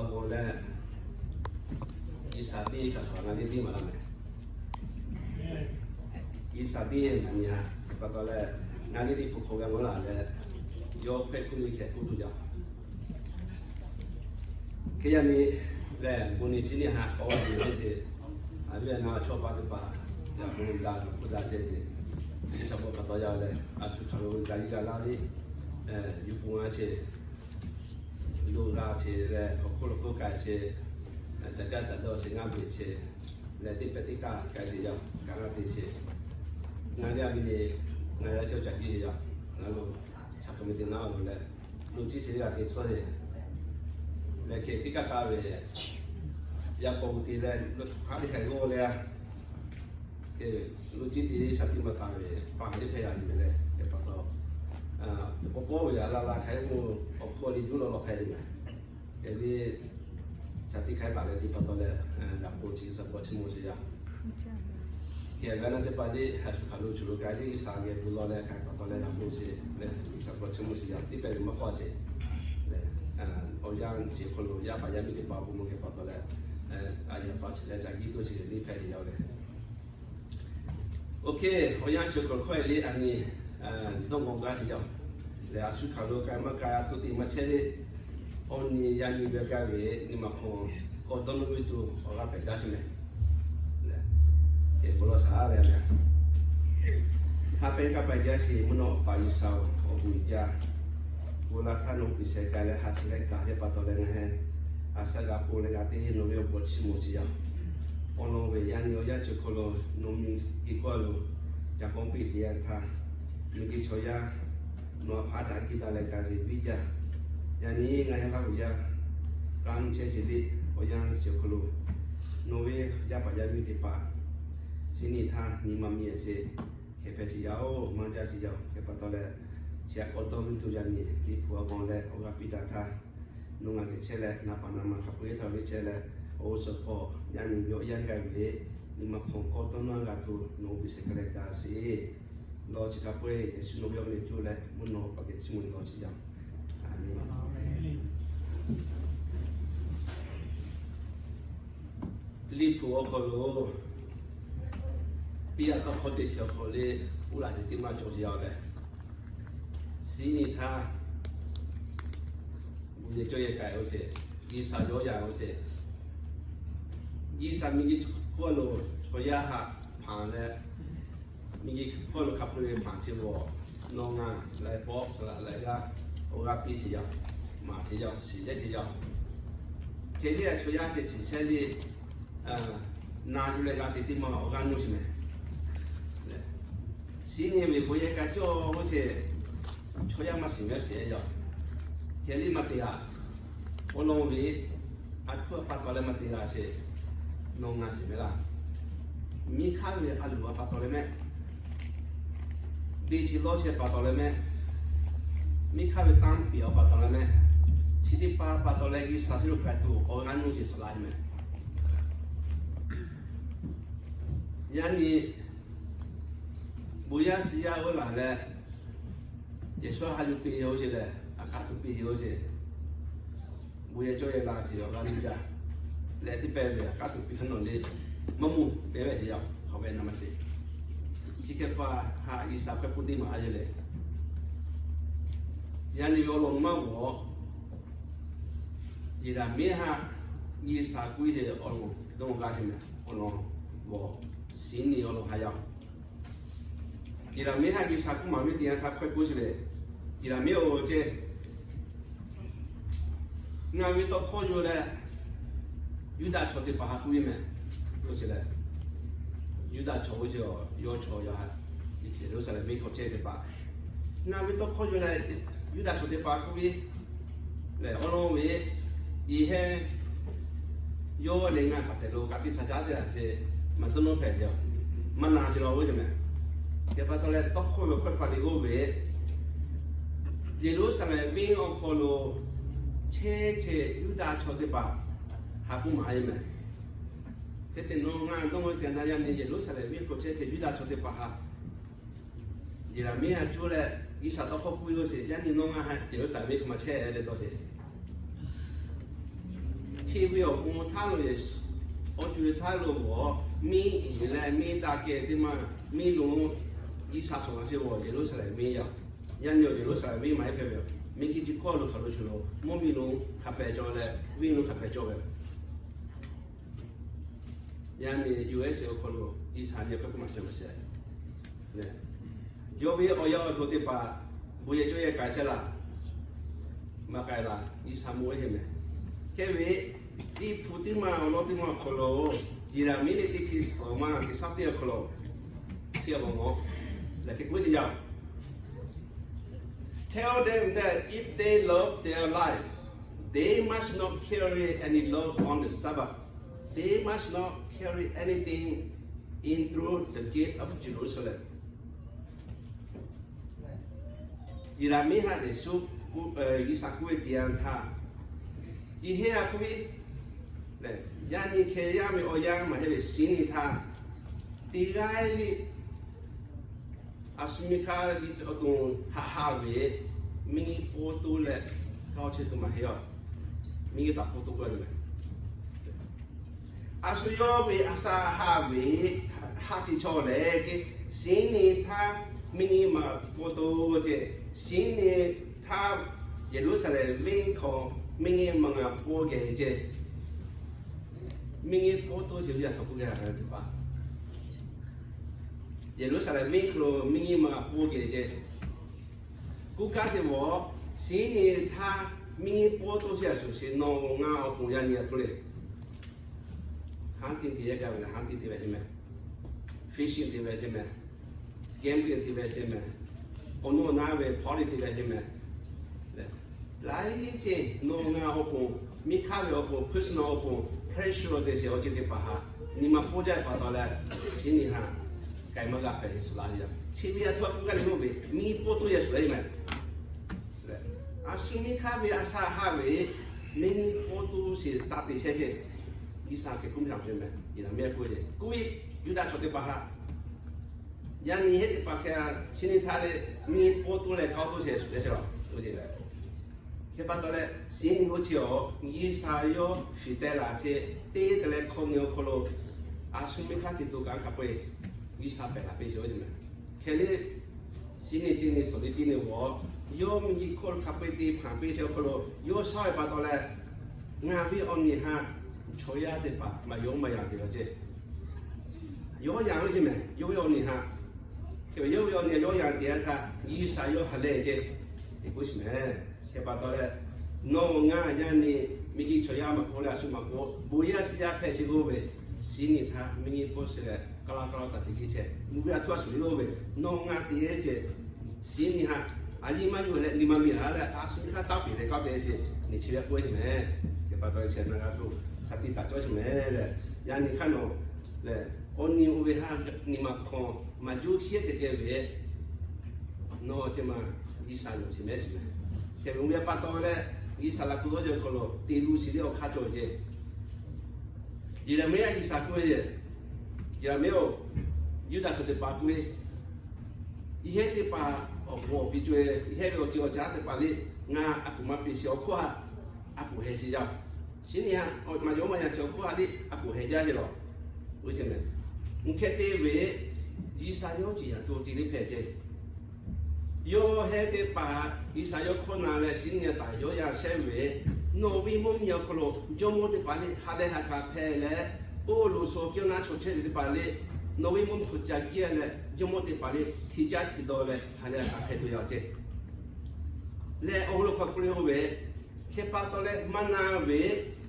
Awˬ lawn leh, G'uiˬsha teˇ kaꞈ htaꞈ ngaˬ liˇ tiˉ maˍ laˇ mehˍ. G'uiˬsha teˇ maˍ nyi ha pa taw leh, ngaˬ liˇ liˇ hpu hk'aw g'a mawˬ laˬ leh, yawˇ hpehꞈ kuˇ liˇ hkeh k'oˆ tuˬ jaˇ. Hk'e yaˇ nyi lehˬ, bon nyi chi nyi ha k'awꞈ ve ce, a viˉ a nyi chaw pa teˇ hpaˍ, yaꞈ k'o daꞈ k'oˆ daꞈ ce, G'uiˬsha bon pa taw yaˇ leh, a shu hk'aˬ lo g'a liˇ g'a laˇ ve, yuˬ pon a ce, lo g'a ce leh, awˬ hk'oˆ lo hk'oˆ k'ai ce, caˬ caˇ caˬ dawˇ ce, ngaˇ beˬ ce, leh teˇ pehˍ teˇ kaˇ k'ai ce yaˇ, kaꞈ ngaˇ te ce, ngaˬ liˇ a miˇ nyi, ngaˬ yaˇ ce caˬ jiˇ yaˇ, ngaˬ lo shaˍ hk'aˬ meh te naˉ lo leh, lo tiˉ ce g'a te tcuhˇ le. Lehˬ hk'e teˇ kaˇ k'ai ve, yaꞈ k'aw te leh lo hk'aˬ liˇ hk'e g'awˇ leh, lo tiˉ te shaˍ tiꞈ maˇ taˍ ve, pa hk'aˬ liˇ hpehꞈ g'a nyi meh leh, hk'e pa taw, k'awꞈ k'oˆ ve yaꞈ la la hk'e k'o, awˬ hk'aw liˇ juˇ law law hpehꞈ ve meh. Hk'e liˇ shaˍ tiꞈ hk'aˬ taˍ leh te pa taw leh, yaꞈ k'aw chi shaˍ k'awꞈ chiˇ mvuh ce yaˇ. Hk'e g'a naˇ teˇ hpaˍ liˇ a shu hk'aˬ lo chi lo k'ai liˇ G'uiˬsha geh bon law leh hk'e pa taw leh yaꞈ k'aw ce leh G'uiˬsha k'awꞈ chiˇ mvuh ce yaˇ. Teˇ pehˍ ve maˇ k'awꞈ ce leh, awˬ yanˇ chi hk'aw lo yaˇ paˍ yaˇ miˇ teˇ hpaˍ bon maˇ hk'e pa taw leh, a yaꞈ pa shiˍ leh ca jiˇ toˇ ce liˇ hpehꞈ ve yaˇ leh, oˇ hk'e awˬ yanˇ chi hk'aw hkawˇ e liˇ a nyi dawˇ g'awˇ gaˇ ce yaˇ. Lehˬ a shu hk'aˬ lo k'ai maˇ k'ai a htoꞈ te maˇ chehˇ le. Awˬ nyi yaˇ nyi ve gaˇ ve nyi ma hk'aw k'awꞈ dawˇ nawˇ ve tuˬ awˬ g'aˇ pehꞈ gaˇ sheˍ meh. Lehˬ, hk'e k'o law shaˍ leh, ha pehˇ kaˇ pehˇ jaˇ sheˍ mvuhˇ naw paˍ G'uiˬsha-oˬ, awˬ bon uiˍ jaˇ. Bon la htaˇ nawˬ piˍ shehˍ k'ai leh ha shiˍ leh kaꞈ hk'e pa taw leh ngaˬ hui a shaꞈ g'a k'oˆ leh g'a te nawˬ ve awˬ bon chiˇ mvuh ce yaˇ. Awˬ lawn ve yaˇ nyi awˬ yanˇ chi hk'aw lo nawˬ miˬ guiˬ hkawˇ lo ca k'awꞈ piˇ te yanˇ htaˇ, miˬ guiˬ chaw yaˇ nawˬ a hpaˇ daꞈ kiˇ daꞈ leh ka ve biˇ jaˇ. Yaꞈ nyi ngaˬ hui Laˇ huˍ yaˇ g'a nuˇ chehˇ sheˍ le. Awˬ yanˇ chi hk'aw lo nawˬ ve yaˇ paˍ yaˇ miˇ teˇ hpaˍ shiˍ nyi htaˇ nyi ma miˬ a sheˍ. Hk'e hpehꞈ sheˍ yaˇ-oˬ, maˇ jaˇ sheˍ yaˇ-oˬ. Hk'e pa taw leh, chi a k'awꞈ dawˇ ve tuˬ yaˇ nyi liˇ hpu a g'aw leh awˬ g'aˇ piˇ daꞈ htaˇ, nawˬ ngaˬ geh chehˇ leh, naˍ paˍ naˍ ma hk'a peu-eˬ htaꞈ ve chehˇ leh, awˬ g'uˇ suhˍ hpawˇ yaˇ nyi ve awˬ yanˇ gaˇ ve nyi ma hk'aw k'awꞈ dawˇ nawˇ g'a tuˬ nawˬ piˍ shehˍ k'ai leh kaꞈ sheˍ. Nawˬ chi hk'a peu-eˬ Yeˍsuˆ nawˬ ve awˬ meh coˇ leh mvuhˇ naw pa geh chiˇ mvuh ve law chi yaˇ. Liˇ hpu awˬ hk'aw lo piˇ a tawˇ hkawˇ teˇ shiˍ awˬ hk'aw lo uˉ laˬ teˇ maˇ cawˬ sheˍ yaˇ leh, shiˍ nyi htaˇ, bon yehˬ cawˇ yehˬ k'ai-o sheˍ, G'uiˬsha yawˇ yaˇ-o sheˍ. G'uiˬsha miˬ guiˬ hkawˇ lo chaw yaˇ haꞈ hpanˍ leh, miˬ guiˬ hkawˇ lo hk'a peu-eˬ hpanˍ chi g'awˬ, nawˬ ngaˬ laiˉ pawˆ saˍ laꞈ laiˉ g'aˇ awˬ g'aˇ piˇ sheˍ yaˇ, maˍ sheˍ yaˇ, shiˍ jehˇ sheˍ yaˇ. Hk'e liˇ a chaw yaˇ sheˍ shiˍ chehˇ liˇ na yuˬ leh g'a te teˇ maˇ awˬ g'aˇ nuˇ sheˍ meh. Shiˍ nyi ve bon yehˬ k'ai cawˇ-o sheˍ, chaw yaˇ maˇ shiˍ meh shiˍ yaˇ. Hk'e liˇ maˇ te g'a. Awˬ lawn ve, a htoꞈ pa taw leh maˇ te g'a sheˍ, nawˬ ngaˬ shiˍ meh laˇ. Miˇ hk'aˇ ve a luˬ a pa taw leh mehˆ, beˬ chi lawˇ chehˇ pa taw leh mehˆ, miˇ hk'aˇ ve tanˇ piˍ a pa taw leh mehˆ, chi teˇ pa pa taw leh G'uiˬsha shiˍ lo k'ai tuˬ awˬ g'aˇ nuˇ sheˍ saˍ laꞈ meh. Yaˇ nyi bon yaˇ shiˍ yaˇ uˉ laˬ leh, Yeˍsuˆ ha yuˬ piˇ-o sheˍ leh, a k'aˉ tuˬ piˇ-o sheˍ. Bon yehˬ cawˇ yehˬ la sheˍ awˬ g'aˇ nuˇ jaˇ. Leh teˇ pehˍ ve a k'aˉ tuˬ piˇ hk'aˇ nawˬ le, maˇ mawˬ te ve sheˍ yaˇ, hk'aˬ ve na maˇ sheˍ. Chi hk'e hpaˇ haꞈ G'uiˬsha hk'e k'oˆ teˇ maˬ a yehˬ leh, yaˇ nyi ve awˬ lawn maˇ g'awˬ. Yeˍraˍ miˉ haꞈ G'uiˬsha k'oˆ ve awˬ lawn dawˇ g'a sheˍ meh, awˬ lawn g'awˬ, shiˍ nyi awˬ lawn haꞈ yaˇ. Yeˍraˍ miˉ haꞈ G'uiˬsha k'oˆ maˍ ve teˇ yanˇ htaˇ hk'e k'oˆ sheˍ leh, Yeˍraˍ miˉ-oˬ ceˇ, ngaˬ ve tawˇ hkawˇ yuˬ leh, Yuˇdaꞈ chaw teˇ hpaˍ haꞈ k'oˆ ve meh, k'oˆ sheˍ leh, Yuˇdaꞈ chaw oˇ sheˍ, yawˇ chaw yaˇ, Yeˍruˆsaˍlehnˍ venˇ hk'aw chehˇ teˇ hpaˍ, ngaˬ ve tawˇ hkawˇ yuˬ leh, Yuˇdaꞈ chaw teˇ hpaˍ k'oˆ ve lehˬ, awˬ lawn ve, yehˬ heh yawˇ leh ngaˬ hk'a hpehꞈ lo kaꞈ piˇ sha caˉ teˇ g'aˇ sheˍ, maˇ dawˇ nawˇ hpehꞈ ce, maˇ na ce law oˇ ce meh. Hk'e pa taw leh tawˇ hkawˇ ve hkawˇ hk'a liꞈ g'oˇ ve, Yeˍruˆsaˍlehnˍ venˇ awˬ hk'aw lo chehˇ chehˇ Yuˇdaꞈ chaw teˇ hpaˍ haꞈ k'oˆ maˍ a yehˬ meh. Hk'e te nawˬ ngaˬ dawˇ ve teˇ yanˇ yaˇ nyi Yeˍruˆsaˍlehnˍ venˇ hk'aw chehˇ chehˇ Yuˇdaꞈ chaw teˇ hpaˍ haꞈ Yeˍraˍmiˆ haꞈ cuˇ leh G'uiˬsha tawˇ hkawˇ k'oˆ ve yoˬ sheˍ, yaˇ nyi nawˬ ngaˬ haꞈ Yeˍruˆsaˍlehnˍ venˇ hk'aw maˇ chehˇ leh tawˇ sheˍ. Chi ve awˬ pon htaˇ lo, awˬ co-e htaˇ lo g'awˬ miˇ iˍ leh miˇ daꞈ kehˬ teˇ maˇ miˇ lo, G'uiˬsha shawˍ laꞈ sheˍ g'awˬ Yeˍruˆsaˍlehnˍ venˇ yaˇ, yaꞈ nyi awˬ Yeˍruˆsaˍlehnˍ venˇ maˇ heˆ hpehꞈ ve yoˬ. Miˬguiˬ chi hkawˇ lo hk'aˬ lo shuˍ lo mvuhˇmiˬ lo hk'a pehˍ cawˬ leh venˇ lo hk'a pehˍ cawˬ ve. Yaꞈ nyi U S A awˬ hk'aw lo G'uiˬsha nyi hkawˇ hk'oˆ maˇ chehˇ ve sheˍ. Yawˇ ve awˬ yanˇ awˬ to teˇ hpaˍ bon yehˬ cawˇ yehˬ k'ai chehˇ laˇ, maˇ k'ai laˇ, G'uiˬsha mawˇ heˆ meh. Hk'e ve, Liꞈ hpu teˇ maˇ awˬ lawn teˇ maˇ awˬ hk'aw lo, Yeˍraˍmiˆ liꞈ teˇ chi suhˍ maˇ teˇ shaˉ teˇ awˬ hk'aw lo, chi awˬ maw lehˬ hk'e k'oˆ ve yaˇ, Tell them that if they love their life, they must not carry any load on the Sabbath. They must not carry anything in through the gate of Jerusalem. Yeˍraˍmiˆ haꞈ lehˬ shu, G'uiˬsha k'oˆ ve teˇ yanˇ htaˇ, yehˇ a k'oˆ ve, yaꞈ nyi hk'e yaˇ ve awˬ yanˇ maˇ heˆ ve shiˉ nyi htaˇ, teˇ g'aˇ le, a shu miˇ hk'aˇ ve awˬ to haꞈ haꞈ ve, miˇ nyi po to leh, k'aw chehˇ tuˬ maˇ heˆ a, miˇ nyi taꞈ po to k'oˆ ve, a shu yawˇ ve a shaꞈ haꞈ ve, haꞈ chi chaw lehˬ ce, shiˉ nyi htaˇ miˇ nyi maˇ po to ce, shiˉ nyi htaˇ Yeˍruˆsaˍlehnˍ venˇ hk'aw miˇ nyi maˇ ngaˬ po geh ce, miˇ nyi po to sheˍ ve yaˇ htaꞈ k'oˆ g'a ve teˇ hpaˍ, Yeˍruˆsaˍlehnˍ venˇ hk'aw lo miˇ nyi maˇ ngaˬ po geh ce, k'oˆ gaˇ te vawˬ, shiˉ nyi htaˇ miˇ nyi po to sheˍ a shuˍ sheˍ nawˬ ngaˬ awˬ pon yaꞈ nyi a htoꞈ le. Hunting te ve gaˇ ve le, hunting te ve sheˍ meh, fishing te ve sheˍ meh, gambling te ve sheˍ meh, awˬ nawˬ naˉ ve party te ve sheˍ meh, laiˉ ceuˬ nawˬ ngaˬ awˬ pon, miˇ hk'aˇ ve awˬ pon, personal awˬ pon pressure te sheˍ awˬ ceuˬ teˇ hpaˍ htaꞈ nyi ma poˇ jaˇ ve pa taw leh, shiˉ nyi htaˇ k'ai maˇ g'a hpehꞈ ve shuˍ laˇ ve yaˇ. Chi ve yaˇ htaꞈ k'oˆ gaˇ le k'oˆ ve, miˇ nyi po to yaˇ shuˍ laˇ ve meh. A shu miˇ hk'aˇ ve a shaꞈ haꞈ ve, miˇ nyi po to sheˍ taˇ te chehˇ ce, G'uiˬsha kehˬ kuˇ mehˍ a ve meh, Yeˍraˍmiˆ k'oˆ ve, k'oˆ ve, Yuˇdaꞈ chaw teˇ hpaˍ htaꞈ, yaꞈ nyi heˆ teˇ hpaˍ hk'e, shiˉ nyi htaˇ leh miˇ nyi po to leh k'aw to sheˍ shuˍ le sheˍ la, oˇ ce leh, hk'e pa taw leh, shiˉ nyi oˇ chi awˬ G'uiˬsha yawˇ fiˍ teh laˬ ce, teˇ te leh hkawˇ nyi awˬ hk'aw lo, a shu miˇ hk'aˇ te to kaꞈ hk'a peu-eˬ G'uiˬsha pehˬ laˬ piˇ sheˍ oˇ ce meh. Hk'e le, shiˉ nyi teˇ nyi suhˍ le teˇ nyi g'awˬ, yawˇ miˇ nyi hkawˇ hk'a peu-eˬ te hpanˍ piˇ sheˍ awˬ hk'aw lo, yawˇ shaˉ ve pa taw leh, ngaˬ ve awˬ nyi htaꞈ chaw yaˇ teˇ hpaˍ maˇ yawˇ maˇ yanˍ te la ce. Yawˇ yanˍ ve ce meh, yawˇ ve awˬ nyi htaꞈ, hk'e ve yawˇ ve awˬ nyi yawˇ yanˍ te htaˇ, G'uiˬsha yawˇ ha lehˬ ce, te k'oˆ sheˍ meh. Hk'e pa taw leh, nawˬ ngaˬ yaˇ nyi miˇ nyi chaw yaˇ maˇ k'oˆ leh a shu maˇ k'oˆ, bon yaˇ shiˍ yaˇ hpehꞈ sheˍ k'oˆ ve, shiˉ nyi htaˇ miˇ nyi po sheˍ leh, kaˇ laˇ kaˇ laˇ taˍ te geh chehˇ, mvuhˇ ve a htoꞈ a shuˍ le k'oˆ ve, nawˬ ngaˬ te ce, shiˉ nyi htaˇ a yiˇ maˇ yuˬ leh nyi ma miˬ laˬ leh a shu miˇ htaˇ taˇ peˍ leh kaˇ te sheˍ, nyi chi ve k'oˆ sheˍ meh. Hk'e pa taw leh chi na g'a tuˬ shaˍ tiꞈ taˍ cawˇ sheˍ meh leh, yaꞈ nyi hk'aˇ nawˬ lehˬ, awˬ nyi oˇ ve htaꞈ nyi ma hk'aw maˇ juˇ sheˉ te ceh ve, nawˬ ce ma G'uiˬsha yonˍ sheˍ meh sheˍ meh. Hk'e ve oˇ ve pa taw leh, G'uiˬsha laꞈ k'oˍ dawˇ ceh awˬ hk'aw lo te luˬ shiˍ le awˬ hk'aˇ cawˬ ve ce. Yeˍraˍmiˆ a G'uiˬsha k'oˆ ve, Yeˍraˍmiˆ-oˬ, Yuˇdaꞈ chaw teˇ hpaˍ k'oˆ ve, yehˇ teˇ hpaˍ awˬ bon awˬ pi co-e, yehˇ ve awˬ ceuˬ awˬ caˉ teˇ hpaˍ le, ngaˬ a kuˬ maˇ piˇ sheˍ awˬ hkawˇ htaꞈ a kuˬ heh sheˍ jaˇ. Shiˉ nyi htaꞈ maˇ yawˇ maˇ yanˍ sheˍ awˬ hkawˇ htaꞈ le a kuˬ heh jaˇ sheˍ lawˬ. Oˇ ve ce meh, oˇ hk'e te ve, G'uiˬsha yawˇ ciˍ yanˍ to te le hpehꞈ ce. Yawˇ heh teˇ hpaˍ G'uiˬsha yawˇ hkawˇ na leh shiˉ nyi taˍ yawˇ yanˍ chehˇ ve, nawˬ ve mvuhˇmiˬ awˬ hk'aw lo jawˇmawˇ teˇ hpaˍ le ha lehˬ ha k'a hpehꞈ leh, oˇ loꞈ shaw kehˉ naˉ chaw chehˇ ve teˇ hpaˍ le, nawˬ ve mvuhˇmiˬ hk'oˆ ca giˇ leh jawˇmawˇ teˇ hpaˍ le hti caˇ hti dawˇ leh ha lehˬ ha k'a hpehꞈ tuˬ yaˇ ce. Lehˬ awˬ hk'aw lo hk'aˬ hk'e k'oˆ le k'oˆ ve, hk'e pa taw leh maˇ na ve,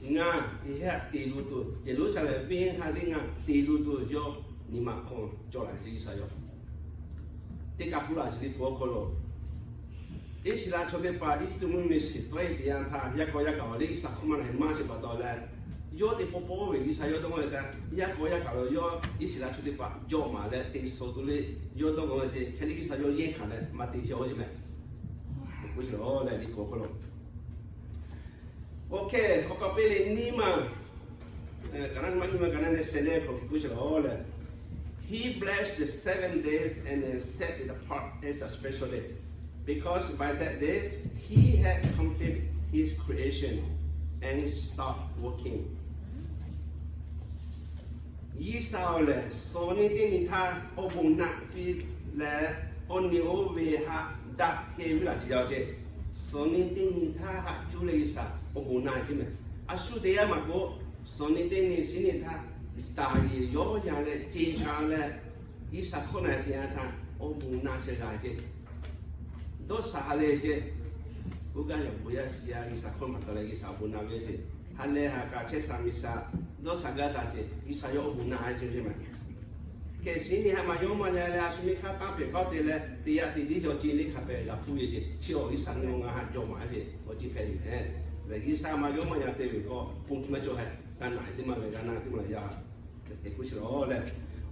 ngaˬ yehˇ htaꞈ te luˬ tuˬ, Yeˍruˆsaˍlehnˍ venˇ ha le ngaˬ te luˬ tuˬ yawˇ nyi ma hk'aw cawˬ la ce G'uiˬsha yawˇ. Teˇ kaꞈ k'oˆ laˇ sheˍ le hpu awˬ hk'aw lo, Iˉsaˍreˍlaˆ chaw teˇ hpaˍ Eˇjiˇtuꞈ mvuhˇmiˬ shiˍ tawˆ-e teˇ yanˇ htaˇ, yaˇ k'aw yaˇ kaꞈ awˬ le G'uiˬsha hkawˇ maˇ na heh maˇ sheˍ pa taw leh, yawˇ te pawˆ pawˆ ve G'uiˬsha yawˇ dawˇ g'aˇ ve htaˇ, yaˇ k'aw yaˇ kaꞈ lo yawˇ Iˉsaˍreˍlaˆ chaw teˇ hpaˍ jawꞈ maˍ leh te suh tuˬ le, yawˇ dawˇ g'aˇ ve ce hk'e le G'uiˬsha yawˇ yehˇ hkanˍ leh maˇ te yaw ce meh. K'oˆ sheˍ lawˬ leh liꞈ hpu awˬ hk'aw lo, awˬ hk'e awˬ kaˍ peˇ le nyiˇ maˬ, kaˍ naˉ nyiˇ maˬ kaˍ naˉ leh sheh leh hk'aw hk'e k'oˆ sheˍ lawˬ leh, He blessed the seventh day and then set it apart as a special day, because by that day he had completed his creation. and stop working. G'uiˬsha-oˬ lehˬ, suhˍ nyi teˇ nyi htaˇ awˬ bon naꞈ piˇ leh, awˬ nyi oˇ ve haꞈ daꞈ kehˬ ve laꞈ chi yaˇ ceˇ. Suhˍ nyi teˇ nyi htaˇ haꞈ cuˇ leh G'uiˬsha awˬ bon naꞈ ceˇ mehˬ. A shu teˇ yanˇ maˬ k'o, suhˍ nyi teˇ nyi shiˉ nyi htaˇ, daꞈ yeˬ yawˇ yanˇ leh ce ka leh, G'uiˬsha hkawˇ na te yanˇ htaˇ awˬ bon naꞈ sheh g'a ceˇ. Dawˇ sha ha leh ceˇ. Oˇ gaˇ yawˬ bon yaˇ shiˍ yaˇ G'uiˬsha hkawˇ maˍ taˍ leh G'uiˬsha awˬ bon naꞈ ve sheˍ. Ha leh ha kaꞈ chehˇ sha miˬ sha, dawˇ sha gaˇ sha sheˍ. G'uiˬsha yawˇ awˬ bon naꞈ a ceˇ ceˇ mehˬ. Kehˬ shiˉ nyi haꞈ maˍ yawˇ maˇ yaˇ leh a shu miˇ hk'aˇ tanˇ pehˍ k'awꞈ te leh, teˇ yaꞈ teˇ jiˇ yaw ci liˇ hk'a pehꞈ g'a hpuˇ ve ceˇ. Chi awˬ G'uiˬsha nawˬ ngaˬ haꞈ jawˬ maˍ a sheˍ, awˬ ciˇ hpehꞈ ve mehˬ. Lehˬ G'uiˬsha maˍ yawˇ maˇ yaˇ te ve k'o, ponˬ hkiˬ maˇ cawˬ hehꞈ, g'a naˬ teˇ maˬ leh g'a naˬ teˇ maˬ leh yaˇ hk'e k'oˆ sheˍ laˬ leh,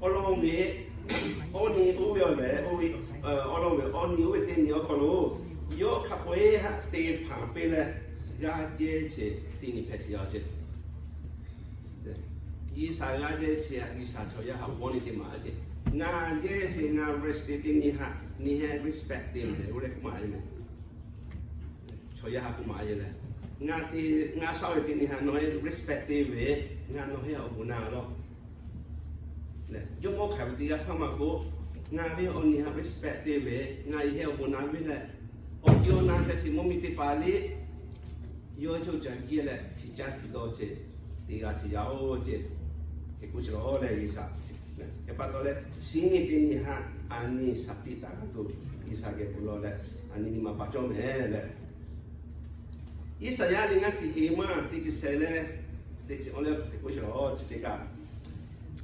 awˬ lawn ve awˬ nyi oˇ ve awˬ lehˬ, awˬ lawn ve awˬ nyi oˇ ve teˇ nyi awˬ hk'aw lo, yawˇ hk'a peu-eˬ haꞈ te hpanˍ piˇ leh, g'aˇ jehˇ sheˍ teˇ nyi hpehꞈ sheˍ yaˇ ceˇ. G'uiˬsha g'aˇ jehˇ sheˍ, G'uiˬsha chaw yaˇ haꞈ awˬ nyi teˇ maˬ a ceˇ. Ngaˬ jehˇ sheˍ, ngaˬ respect teˇ nyi haꞈ nyi hehˉ respect te ve oˇ leh k'oˆ maˍ a ceˇ mehˬ. Chaw yaˇ haꞈ k'oˆ maˍ a ceˇ lehˬ, ngaˬ te, ngaˬ sha ve teˇ nyi haꞈ nawˬ hui respect te ve, ngaˬ nawˬ hui awˬ bon naꞈ lawˬ. Jawˇmawˇ hk'aˬ ve teˇ g'aˇ hpaˇ maˇ k'oˆ, ngaˬ ve awˬ nyi haꞈ respect te ve, ngaˬ yehˬ awˬ bon naꞈ ve leh, awˬ ti awˬ na ca chi mvuhˇmiˬ teˇ hpaˍ liˇ yawˇ chaw caˬ geh leh chi caˇ tuˬ dawˇ ceˇ, teˇ g'aˇ chi yaˇ oˇ ceˇ, hk'e k'oˆ sheˍ laˬ leh G'uiˬsha. Hk'e pa taw leh, shiˉ nyi teˇ nyi haꞈ a nyi shaˍ tiꞈ taˍ g'a tuˬ, G'uiˬsha geh k'oˆ law leh, a nyi nyi ma pa cawˇ mehˍ leh, Iˉsaˍyaˆ liꞈ ngaˇ chi heˍ maˇ teˇ chi sheh leh, teˇ chi awˬ leh hk'e k'oˆ sheˍ laˬ chi teˇ kaꞈ,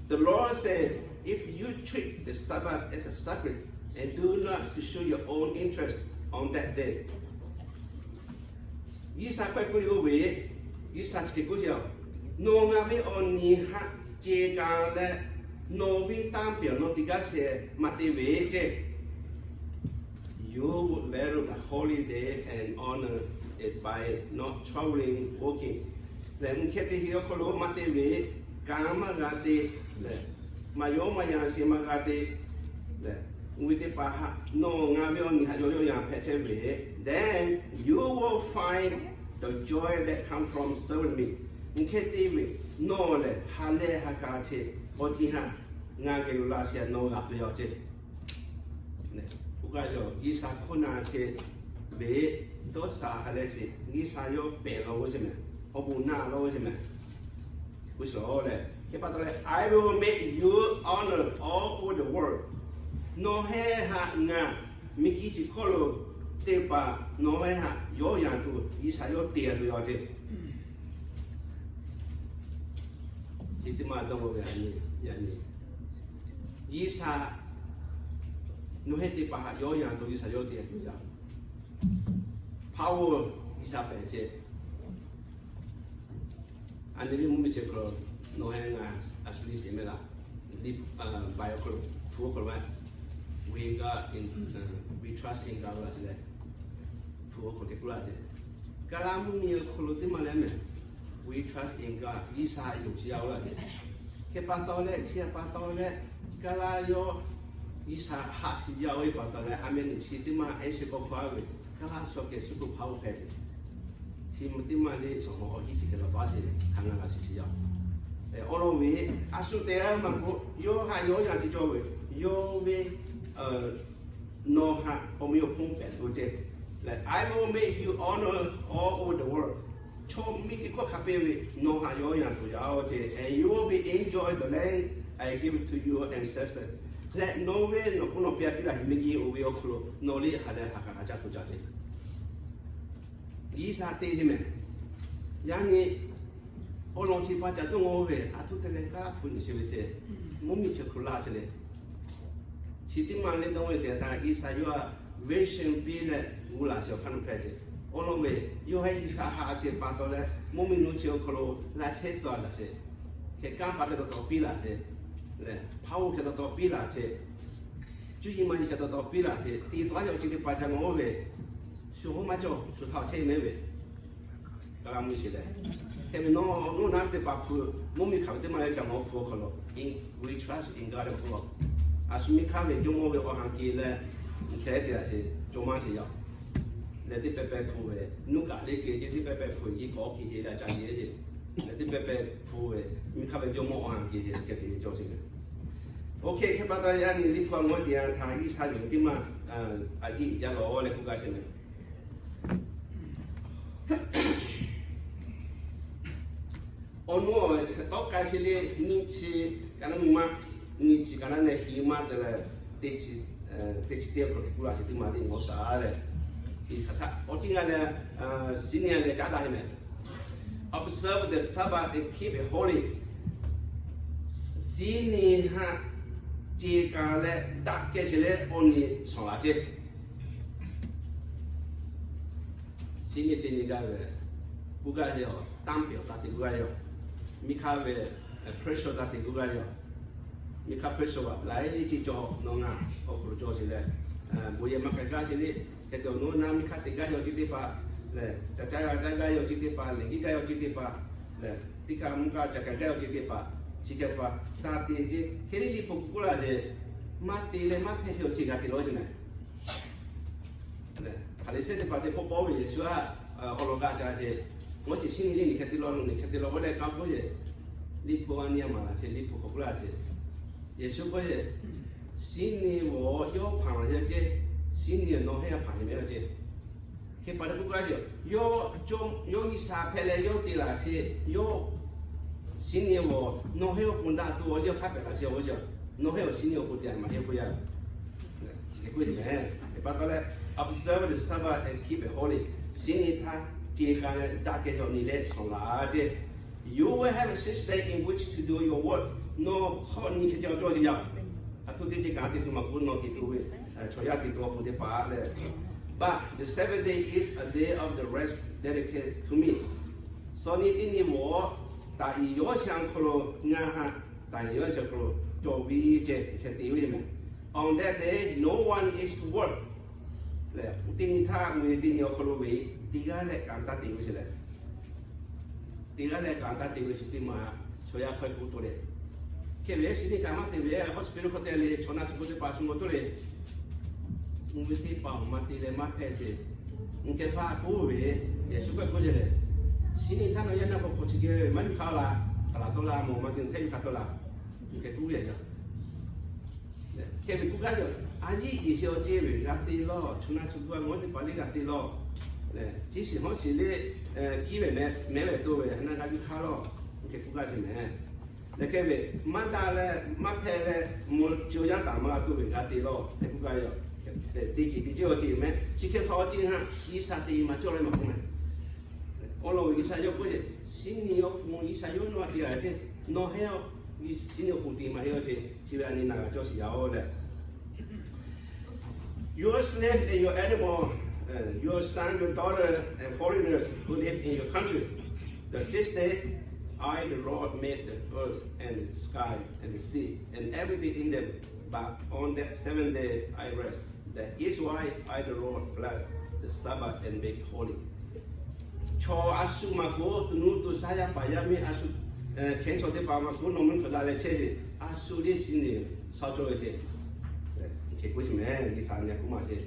The Lord said, if you treat the Sabbath as a sacred and do not pursue your own interest on that day. G'uiˬsha hk'e k'oˆ ve, G'uiˬsha chi hk'e k'oˆ sheˍ, nawˬ ngaˬ ve awˬ nyi haꞈ ce ka leh, nawˬ ve tanˇ pehˍ nawˬ teˇ g'aˇ sheh maˇ te ve ceˇ, you would value the holy day and honor it by not troubling working. Lehˬ, mvuhˇ hkehˇ teˇ heˆ awˬ hk'aw lo maˇ te ve, kanˉ maˇ g'a te leh, maˇ yawˇ maˇ yan sheˍ maˇ g'a te leh, mvuhˇ miˬ teˇ hpaˍ haꞈ nawˬ ngaˬ ve awˬ nyi haꞈ yawˇ yawˇ yan hpehꞈ chehˇ ve, then you will find the joy that comes from serving me. Mvuhˇ hkehˇ teˇ ve, nawˬ lehˬ ha leh ha k'a chi awˬ ceuˬ haꞈ ngaˬ geh lo laꞈ sheh nawˬ g'a tuˬ yaˇ ceˇ. Oˇ kaꞈ G'uiˬsha hkawˇ na sheˍ ve, dawˇ sha ha leh sheˍ, G'uiˬsha yawˇ pehˬ law g'oˇ sheˍ mehˬ, awˬ bon naꞈ law g'oˇ sheˍ mehˬ. K'oˆ sheˍ leh, hk'e pa taw leh, I will make you honor all over the world. Nawˬ heh haꞈ ngaˬ miˬ guiˬ chi hkawˇ lo teˇ hpaˍ nawˬ heh haꞈ yawˇ yan tuˬ G'uiˬsha yawˇ te g'a tuˬ yaˇ ceˇ. Chi teˇ maˇ dawˇ ve a nyi, yaꞈ nyi G'uiˬsha nawˬ heh teˇ hpaˍ haꞈ yawˇ yan tuˬ G'uiˬsha yawˇ te g'a tuˬ yaˇ. Power G'uiˬsha pehˬ ceˇ. A nyi liˇ mvuhˇ miˬ chi hk'aw lo nawˬ heh ngaˬ a shu liˇ sheˍ mehˍ laˇ. Liˇ bai awˬ hk'aw lo, hpu awˬ hk'aw lo, we got in, we trust in God laˇ ce leh, hpu awˬ hk'aw lo k'oˆ laˇ ce. Kaˇ laˇ mvuhˇ miˬ awˬ hk'aw lo teˇ maˇ leh mehˬ, we trust in God, G'uiˬsha yonˍ chi yaˇ oˬ laˇ ce. Hk'e pa taw leh, chi pa taw leh, kaˇ laˇ yawˇ G'uiˬsha haꞈ shiˍ yaˇ oˬ ve pa taw leh, a mehˍ nyi chi teˇ maˇ ehˉ sheˍ k'awꞈ hk'aw a ve, kaˇ laˇ shu kehˬ shu k'oˆ hpaˇ oˬ hpehꞈ ce. Chi mvuhˇ teˇ maˇ le, chaw hawˬ awˬ hiˉ chi hk'e la pa sheˍ, hk'a na g'a shiˍ shiˍ yaˇ. Awˬ lawn ve, a shu te g'a maˇ k'oˆ, yawˇ haꞈ yawˇ yan chi cawˇ ve, yawˇ ve nawˬ haꞈ awˬ meh awˬ hponˇ pehˬ tuˬ ceˇ. Leh, I will make you honor all over the world. Chaw miˬ guiˬ hkawˇ hk'a peu-eˬ ve nawˬ haꞈ yawˇ yan tuˬ yaˇ oˬ ceˇ, and you will be enjoy the land I give to your ancestors. Leh nawˬ ve nawˬ hpfuhˇ nawˬ piˇ a piˇ laˇ hiˍ miˬ guiˬ oˇ ve awˬ hk'aw lo nawˬ liˇ ha leh ha k'a g'a caˇ tuˬ caˇ ceˇ. G'uiˬsha te ce mehˬ. Yaꞈ nyi awˬ lawn chi pa caˬ tuˬ ngaˬ oˇ ve a htoꞈ te leh kaˇ laˇ hpu nyi sheˍ ve sheˍ, mvuhˇ miˬ chi hk'aw lo laˇ ce leh, chi teˇ maˇ le dawˇ ve te htaˇ G'uiˬsha yawˇ a vision piˇ leh g'uˇ laˬ sheˍ awˬ hk'aˇ nawˬ hpehꞈ ce. Awˬ lawn ve, yawˇ heh G'uiˬsha haꞈ a ce pa taw leh mvuhˇ miˬ nuˇ chi awˬ hk'aw lo laꞈ chehˇ tcuh laˬ sheˍ. Hk'e kanˉ pa hk'e taw taw piˇ laˬ ce. Leh hpaˇ oˬ hk'e taw taw piˇ laˬ ce. Cuˇ yiˍ maˇ yiˍ hk'e taw taw piˇ laˬ ce. Te taw a yaw chi teˇ pa caˬ ngaˬ oˇ ve, shu hawˉ maˇ cawˬ, shu htaˇ chehˇ mehˍ ve, kaˇ laˇ mvuhˇ miˬ sheˍ leh, hk'e ve nawˬ nawˬ naˉ teˇ pa hpu, mvuhˇ miˬ hk'aˬ ve teˇ maˇ leh caˬ ngaˬ oˇ hpu awˬ hk'aw lo, in, we trust in God leh hpu a, a shu miˬ hk'aˇ ve Jawˇmawˇ ve awˬ ha keh leh, hk'e te laˬ sheˍ, cawˬ maˇ sheˍ yaˇ. Leh teˇ pehˇ pehˇ hpu ve nuˇ kaꞈ le ke ce, teˇ pehˇ pehˇ hpu yiˇ k'awꞈ ke he la ca ye ce. Leh teˇ pehˇ pehˇ hpu ve miˇ hk'aˇ ve jawˇmawˇ a ke he hk'e te cawˇ ce. Ok, hk'e pa taw yaˇ nyi Liꞈ hpu a mawˇ te a htaꞈ G'uiˬsha yonˍ teˇ maˇ a yiˇ jaˇ lawˬ leh k'oˆ gaˇ ce meh. Awˬ nu tawˆ k'ai che le, nyiˇ chi kaꞈ naˉ maˇ, nyiˇ chi kaꞈ naˉ neh hi maˇ te leh, teˇ chi teˇ hk'awꞈ hk'e k'oˆ la ce teˇ maˇ le, ngaˬ shaˍ leh, chi hk'aˬ htaˇ awˬ tiˉ g'a leh, Siˉniˆ leh caˉ daꞈ he meh. Observe the Sabbath and keep it holy. Siˉniˆ haꞈ ce ka leh daꞈ kehˬ che leh awˬ nyi shawˍ laˬ ce. Siˉniˆ teˇ nyi gaˇ ve, k'oˆ gaˇ ve yoˬ, tanˇ pehˍ awˬ taˇ te k'oˆ gaˇ ve yoˬ. Miˇ hk'aˇ ve pressure taˇ te k'oˆ gaˇ ve yoˬ. Miˇ hk'aˇ pressure a laiˉ ceuˬ cawˬ nawˬ ngaˬ awˬ hk'aw lo cawˬ ce leh, bon yehˬ maˇ k'ai gaˇ ce le. Hk'e te awˬ nu na miˇ hk'aˇ te gaˇ ve awˬ ceuˬ teˇ hpaˍ lehˬ, ca caˇ g'a gaˇ ve awˬ ceuˬ teˇ hpaˍ lehˬ, kiˇ gaˇ ve awˬ ceuˬ teˇ hpaˍ lehˬ, teˇ kaꞈ mvuhˇ kaꞈ ca k'ai gaˇ ve awˬ ceuˬ teˇ hpaˍ, chi hk'e hpaˍ taˇ te ce. Hk'e le Liꞈ hpu k'oˆ laˇ ce, maˇ te leh maˇ hpehˇ ce awˬ ceuˬ g'a te law ce meh. Hpaˍriˍsehˇ teˇ hpaˍ te pawˆ pawˆ ve Yeˍsuˆ a awˬ lawn g'a ca ce. Awˬ chi Siˉniˆ le nyi hk'e te law, nyi hk'e te law k'oˆ leh k'aˇ k'oˆ ce. Liꞈ hpu a nyi a maˍ laˬ ce, Liꞈ hpu k'awꞈ k'oˆ laˇ ce. Yeˍsuˆ k'oˆ ce, Siˉniˆ awˬ yawˇ hpanˍ laˬ ce, Siˉniˆ nawˬ heˆ a hpanˍ ve ce. Hk'e pa taw k'oˆ gaˇ ce, yawˇ G'uiˬsha hpehꞈ leh yawˇ te laˬ ce, yawˇ Siˉniˆ awˬ nawˬ heˆ awˬ pon daꞈ tuˬ awˬ liˇ awˬ hk'aˇ hpehꞈ laˬ ce awˬ ve ce. Nawˬ heˆ awˬ Siˉniˆ awˬ pon te a maˍ heˆ k'oˆ yaˇ. Hk'e k'oˆ ce meh. Hk'e pa taw leh, observe the Sabbath and keep it holy. Siˉniˆ htaˇ ce ka leh daꞈ kehˬ ve awˬ nyi leh shawˍ laˬ ce. You will have six days in which to do your work. Nawˬ hk'awꞈ nyi hk'e ca cawˇ ce yaˇ. A htoꞈ teˇ ce kaꞈ te tuˬ maˇ k'oˆ, nawˬ te tuˬ ve chaw yaˇ te tuˬ awˬ pon teˇ hpaˍ leh, but the seventh day is a day of the rest dedicated to me. Suh nyi teˇ nyi mawˬ, taˍ iˍ yawˇ sha hk'aw lo ngaˬ haꞈ taˍ iˍ yawˇ sha hk'aw lo cawˬ ve ce hk'e te ve meh. On that day, no one is to work. Leh teˇ nyi htaˇ ve teˇ nyi awˬ hk'aw lo ve teˇ g'aˇ leh kaꞈ taˇ te ve ce leh, teˇ g'aˇ leh kaꞈ taˇ te ve ce teˇ maˇ chaw yaˇ hk'aw k'oˆ to le. Hk'e ve Siˉniˆ kaꞈ maˇ te ve, hospital hk'aw te le, chaw na chaw hk'aw teˇ hpaˍ shu maw to le. Mvuhˇ miˬ teˇ hpaˍ maˇ te leh maˇ hpehˇ ce. Mvuhˇ kehˬ hpaˇ k'oˆ ve, Yeˍsuˆ k'oˆ k'oˆ ce leh, Siˉniˆ htaˇ nawˬ yaˇ na k'awꞈ hk'awꞈ chi ke maˇ miˬ hk'a laˬ, hk'a laˬ tawˆ la mawˬ maˇ te hteˇ miˬ hk'a tawˆ la. Mvuhˇ kehˬ k'oˆ ve yaˇ Hk'e ve k'oˆ gaˇ ve, a yiˇ iˍ sheˍ awˬ ceˇ ve g'a te lawˬ, chaw na chaw gu a mawˬ teˇ hpaˍ le g'a te lawˬ. Chi shiˍ hawˉ shiˍ le, kiˇ ve mehˉ ve to ve ha na g'a biˇ hk'aˇ lawˬ. Hk'e k'oˆ gaˇ ce meh. Leh hk'e ve, maˇ daꞈ leh maˇ hpehˇ leh mawˬ chi awˬ yanˇ taˍ maˇ g'a to ve g'a te lawˬ. Hk'e k'oˆ gaˇ ve, teˇ ceuˬ teˇ ceuˬ awˬ ceˇ meh, chi hk'e hpaˍ awˬ ceˇ haꞈ G'uiˬsha te maˇ cawˇ leh maˇ k'oˆ meh. Awˬ lawn ve G'uiˬsha yawˇ k'oˆ ce, Siˉniˆ awˬ pon G'uiˬsha yawˇ nawˬ a te g'a ce, nawˬ heˆ a, Siˉniˆ awˬ pon te maˇ heˆ awˬ ceˇ, chi ve a nyi na g'a cawˇ shiˍ yaˇ oˬ leh, Your slave and your animal, uh, your son, your daughter, and foreigners who live in your country. The sixth day, I, the Lord, made the earth and the sky and the sea and everything in them. But on that seventh day, I rest. That is why I, the Lord, bless the Sabbath and make it holy. Chaw a shu maˇ k'o, to nuˇ to shaˉ yaˇ paˍ yaˇ miˇ a shu, hkehˉ chaw teˇ hpaˍ maˇ k'o, nawˬ meuˇ hk'aˬ la leh chehˇ ve, a shu le Siˉniˆ shaw cawˇ ve ce. Hk'e k'oˆ ce meh, G'uiˬsha nyi k'oˆ maˇ ce.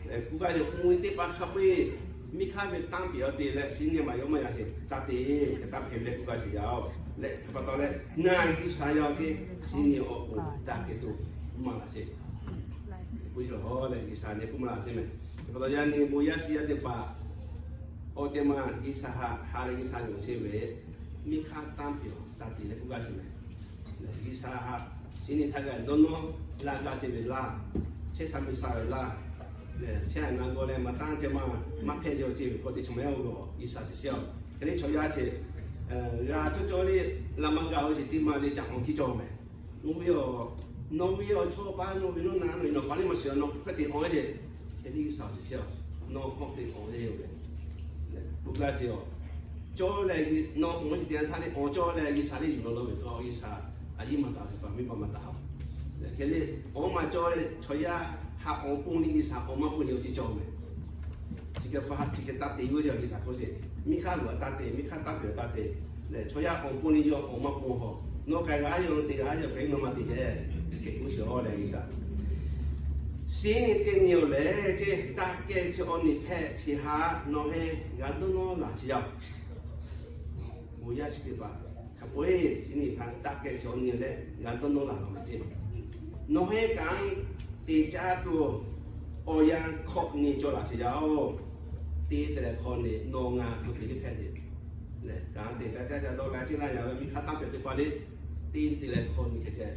K'oˆ gaˇ ve, awˬ mvuhˇ teˇ hpaˍ hk'a peu-eˬ miˇ hk'aˇ ve tanˇ pehˍ awˬ te leh Siˉniˆ maˇ yawˇ maˇ yaꞈ ce, taˇ te, hk'e taˇ hpehꞈ leh k'oˆ gaˇ ce yaˇ oˬ. Leh hk'e pa taw leh, ngaˬ G'uiˬsha yaˇ oˬ ce, Siˉniˆ awˬ pon daꞈ kehˬ tuˬ maˇ laˬ ce. K'oˆ ce leh G'uiˬsha nyi k'oˆ maˇ laˬ ce meh. Hk'e pa taw yaˇ nyi bon yaˇ shiˍ yaˇ teˇ hpaˍ awˬ ceh maˇ G'uiˬsha haꞈ ha leh G'uiˬsha yonˍ chehˇ ve, miˇ hk'aˇ tanˇ pehˍ awˬ taˇ te leh k'oˆ gaˇ ce meh. G'uiˬsha haꞈ Siˉniˆ htaˇ g'a dawˇ nawˇ laˇ gaˇ ce ve laˇ, chehˇ sha miˬ sha ve laˇ, chehˇ a na g'aw leh maˇ tanˇ ceh maˇ maˇ hpehˇ ce awˬ ceˇ ve k'awꞈ te chaw meh oˬ, G'uiˬsha shiˍ shiˍ a. Hk'e le chaw yaˇ ce g'a cawˇ cawˇ le, laꞈ maˇ gaˬ ve ce teˇ maˇ le ca awˬ kiˇ cawˇ meh. Nawˬ ve awˬ, nawˬ ve awˬ chawˇ paˇ nawˬ ve nawˬ na nawˬ ve nawˬ paˍ le maˇ shiˍ a, nawˬ hk'e te awˬ le ce. Hk'e le G'uiˬsha shiˍ shiˍ a, nawˬ hk'e te awˬ le oˬ ve. K'oˆ gaˇ ce a, cawˇ leh nawˬ awˬ shiˍ te a htaˇ le awˬ cawˇ leh G'uiˬsha le yuˬ law law ve k'o, G'uiˬsha a yiˇ maˇ taˍ, teˇ hpaˍ miˇ ma maˇ taˍ. Hk'e le, awˬ maˇ cawˇ leh chaw yaˇ haꞈ awˬ pon le G'uiˬsha awˬ maˇ pon le awˬ ceˇ cawˇ meh. Chi hk'e hpaˇ haꞈ chi hk'e taˇ te g'uˇ ce G'uiˬsha k'oˆ ce, miˇ hk'aˇ g'uˬ a taˇ te, miˇ hk'aˇ tanˇ pehˍ taˇ te, leh chaw yaˇ awˬ pon le yawˇ awˬ maˇ pon haw, nawˬ k'ai g'a yaˇ te g'a yaˇ k'ai nawˬ maˇ te heh. Chi hk'e k'oˆ ce a leh G'uiˬsha Shiˉ nyi teˇ nyi-oˬ lehˬ, ceˇ daꞈ kehˬ chi awˬ nyi hpehꞈ chi haꞈ nawˬ hui g'a dawˇ nawˇ laˬ chi yaˇ-oˬ. Bon yaˇ chi teˇ hpaˍ hk'a peu-eˬ shiˉ nyi htaꞈ daꞈ kehˬ chi awˬ nyi leh g'a dawˇ nawˇ laˬ laˬ ma ceˇ. Nawˬ hui kanˉ te caˇ tuˬ awˬ yanˇ hkawꞈ nyi cawˬ laˬ chi yaˇ-oˬ. Teˇ te leh hkawꞈ nyi nawˬ ngaˬ hk'a peu-eˬ teˇ hpehꞈ ceˇ. Kanˉ te caˇ caˇ caˇ dawˇ g'a ceˇ laˇ yaˇ ve miˇ hk'aˇ tanˇ pehˍ teˇ hpaˍ le, teˇ te leh hkawꞈ nyi hk'e ceh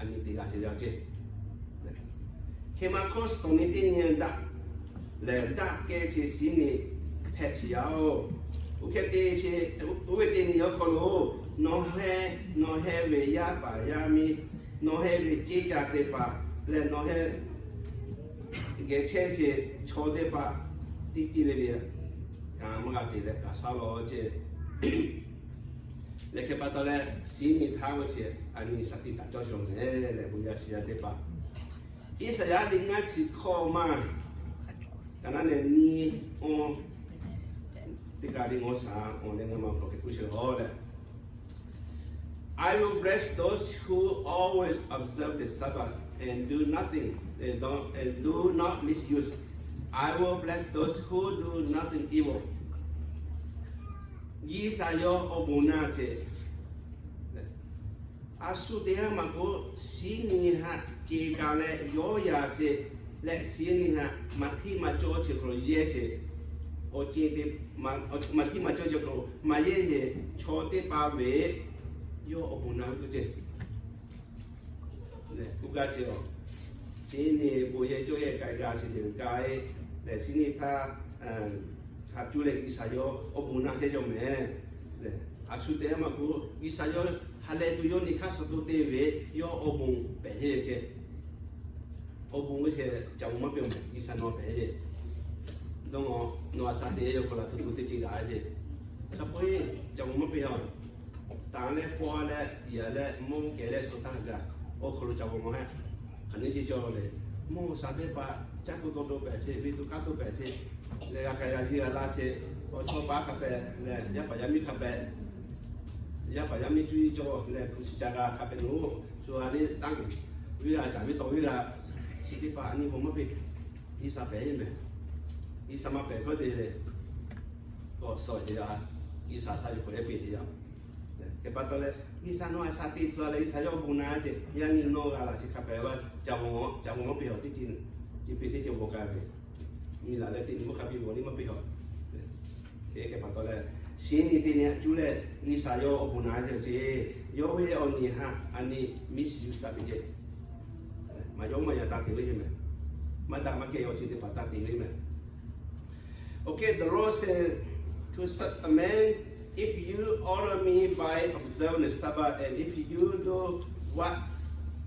a nyi te g'a chi yaˇ ceˇ. Hk'e maˇ hkawˇ suhˍ nyi teˇ nyi daꞈ lehˬ, daꞈ kehˬ chi shiˉ nyi hpehꞈ chi yaˇ-oˬ. Oˇ hk'e te chi, oˇ ve teˇ nyi awˬ hk'aw lo nawˬ hui, nawˬ hui ve yaˇ paˍ yaˇ miˇ, nawˬ hui ve ceˇ caˇ teˇ hpaˍ leh nawˬ hui geh chehˇ chi chaw teˇ hpaˍ teˇ ceuˬ le le kaꞈ maˇ g'a te leh kaꞈ shaˉ law ceˇ. Lehˬ hk'e pa taw leh, shiˉ nyi htaˇ ve chi a nyi shaˍ tiꞈ taˍ cawˇ shawˍ leh, lehˬ bon yaˇ shiˍ yaˇ teˇ hpaˍ, Iˉsaˍyaˆ liꞈ ngaˇ chi hkawˇ maˇ, ka naˉ leh nyi, teˇ kaꞈ le ngaw shaˍ awˬ leh ngaˬ ma hk'aw hk'e k'oˆ sheˍ leh, I will bless those who always observe the Sabbath and do nothing, and don't, and do not misuse. I will bless those who do nothing evil. G'uiˬsha yawˇ awˬ bon naˇ ceˇ, a shu teˇ g'aˇ maˇ k'oˆ, shiˉ nyi haꞈ ceˇ kaꞈ leh yawˇ yaꞈ sheˍ leh shiˉ nyi haꞈ maˇ htiˇ maˇ cawˇ chi hk'aw lo yehˇ sheˍ. Awˬ ceˇ te, maˇ htiˇ maˇ cawˇ chi hk'aw lo maˇ yehˇ sheˍ chaw teˇ hpaˍ ve yawˇ awˬ bon naˇ ve k'oˆ ceˇ. Lehˬ k'oˆ gaˇ chi, shiˉ nyi bon yehˇ cawˇ yehˇ k'ai gaˇ chi teˇ g'aˇ lehˬ, shiˉ nyi htaˇ haꞈ cuˇ leh G'uiˬsha yawˇ awˬ bon naˇ chehˇ cawˇ mehˍ. A shu teˇ g'aˇ maˇ k'oˆ, G'uiˬsha yawˇ ha leh tuˬ yawˇ nyi hk'aˇ suh to te ve yawˇ awˬ bon pehˍ heˆ ceˇ. Awˬ bon ve sheˍ ca bon maˇ piˇ mehˍ, G'uiˬsha nawˬ pehˍ ceˇ. Dawˇ nawˬ a shaˍ te yawˇ hk'aw laˬ tuˬ tuˬ teˇ ceuˬ daꞈ ceˇ. Hk'a peu-eˬ ca bon maˇ piˇ-oˬ. Tanˍ leh paw leh yaꞈ leh mawˇ kehˬ leh suh htaˇ gaˬ, awˬ hk'aw lo ca bon maˇ heˆ. Hk'aˬ nyi ceˇ cawˇ leh, mawˇ shaˍ teˇ hpaˍ caˇ kuiˬ taw to pehˍ ceˇ, ve tuˬ kaˉ to pehˍ ceˇ, leh g'a k'ai g'a jiˇ g'a laˇ ceˇ, awˬ chawˇ paˍ hk'a pehꞈ leh yaˇ paˍ yaˇ miˇ hk'a pehꞈ, yaˇ paˍ yaˇ miˇ cuˇ yiˍ cawˇ leh hpu shiˍ ca g'a hk'a pehꞈ nawˬ, shu g'a le tanˇ ve g'a caˍ ve taw ve g'a, chi teˇ hpaˍ a nyi bon maˇ piˇ. G'uiˬsha pehˍ heˆ mehˍ. G'uiˬsha maˇ pehˍ hkawˇ te leh, k'awꞈ suh ce yaˇ, G'uiˬsha sha yuˬ k'awꞈ yaˇ piˇ ce yaˇ. Hk'e pa taw leh, G'uiˬsha nawˬ a shaˍ te tcuh leh G'uiˬsha yawˇ bon naˇ ce, yaˇ nyi nawˬ g'a laˬ chi hk'a pehꞈ g'a ca bon, ca bon maˇ piˇ-oˬ teˇ ceuˬ, ce piˇ teˇ ceuˬ g'awˬ k'ai ve, miˬ laˬ leh teˇ nyi maˇ hk'a piˇ g'awˬ nyi maˇ piˇ-oˬ. Hk'e hk'e pa taw leh, shiˉ nyi teˇ nyi haꞈ cuˇ leh G'uiˬsha yawˇ awˬ bon naˇ ce ce, yawˇ ve awˬ nyi haꞈ a nyi misuse taˍ te ce. Maˇ yawˇ maˇ yaꞈ taˍ te ve ce mehˍ. Maˇ daꞈ maˇ kehˬ ve awˬ ceuˬ teˇ hpaˍ taˍ te ve mehˍ. Okay, the Lord said to such a man, if you honor me by observing the Sabbath, and if you do what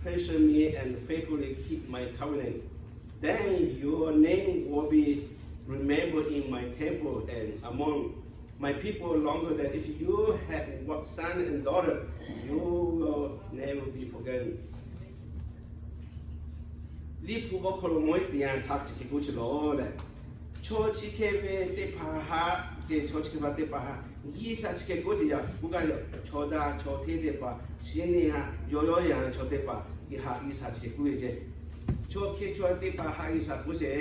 pleases me and faithfully keep my covenant, then your name will be remembered in my temple and among my people longer than if you had what son and daughter, you will never be forgotten. Liꞈ hpu k'awˇ hk'aw lo mawˇ teˇ yanˇ htaˇ chi hk'e k'oˆ chi lawˬ leh, chaw chi hk'e ve teˇ hpaˍ haꞈ, chaw chi hk'e ve teˇ hpaˍ haꞈ, G'uiˬsha chi hk'e k'oˆ ce yaˇ k'oˆ gaˇ yoˬ. Chaw daꞈ chaw hteˇ teˇ hpaˍ, shiˉ nyi haꞈ yawˇ yawˇ yanˇ chaw teˇ hpaˍ, haꞈ G'uiˬsha chi hk'e k'oˆ ve ce. Chaw hk'e chaw teˇ hpaˍ haꞈ G'uiˬsha k'oˆ ce,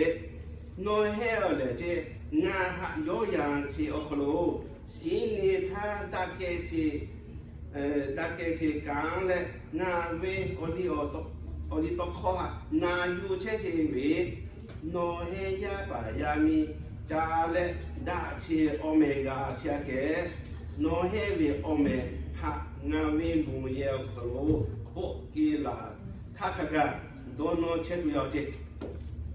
nawˬ hehˉ-oˬ lehˬ ce, ngaˬ haꞈ yawˇ yanˇ chi awˬ hk'aw lo, shiˉ nyi htaˇ daꞈ kehˬ ce, daꞈ kehˬ ce kanˉ leh ngaˬ ve awˬ liˇ awˬ liˇ tawˇ hkawˇ haꞈ na yuˬ chehˇ ce ve, nawˬ hehˉ yaˇ paˍ yaˇ miˇ ca leh daꞈ ce awˬ mehˍ g'a chehˇ a kehˬ, nawˬ hehˉ ve awˬ mehˍ haꞈ ngaˬ ve bon yehˬ awˬ hk'aw lo bawˆ ke laˬ htaˇ hk'a gaˬ dawˇ nawˇ chehˇ tuˬ yaˇ ce.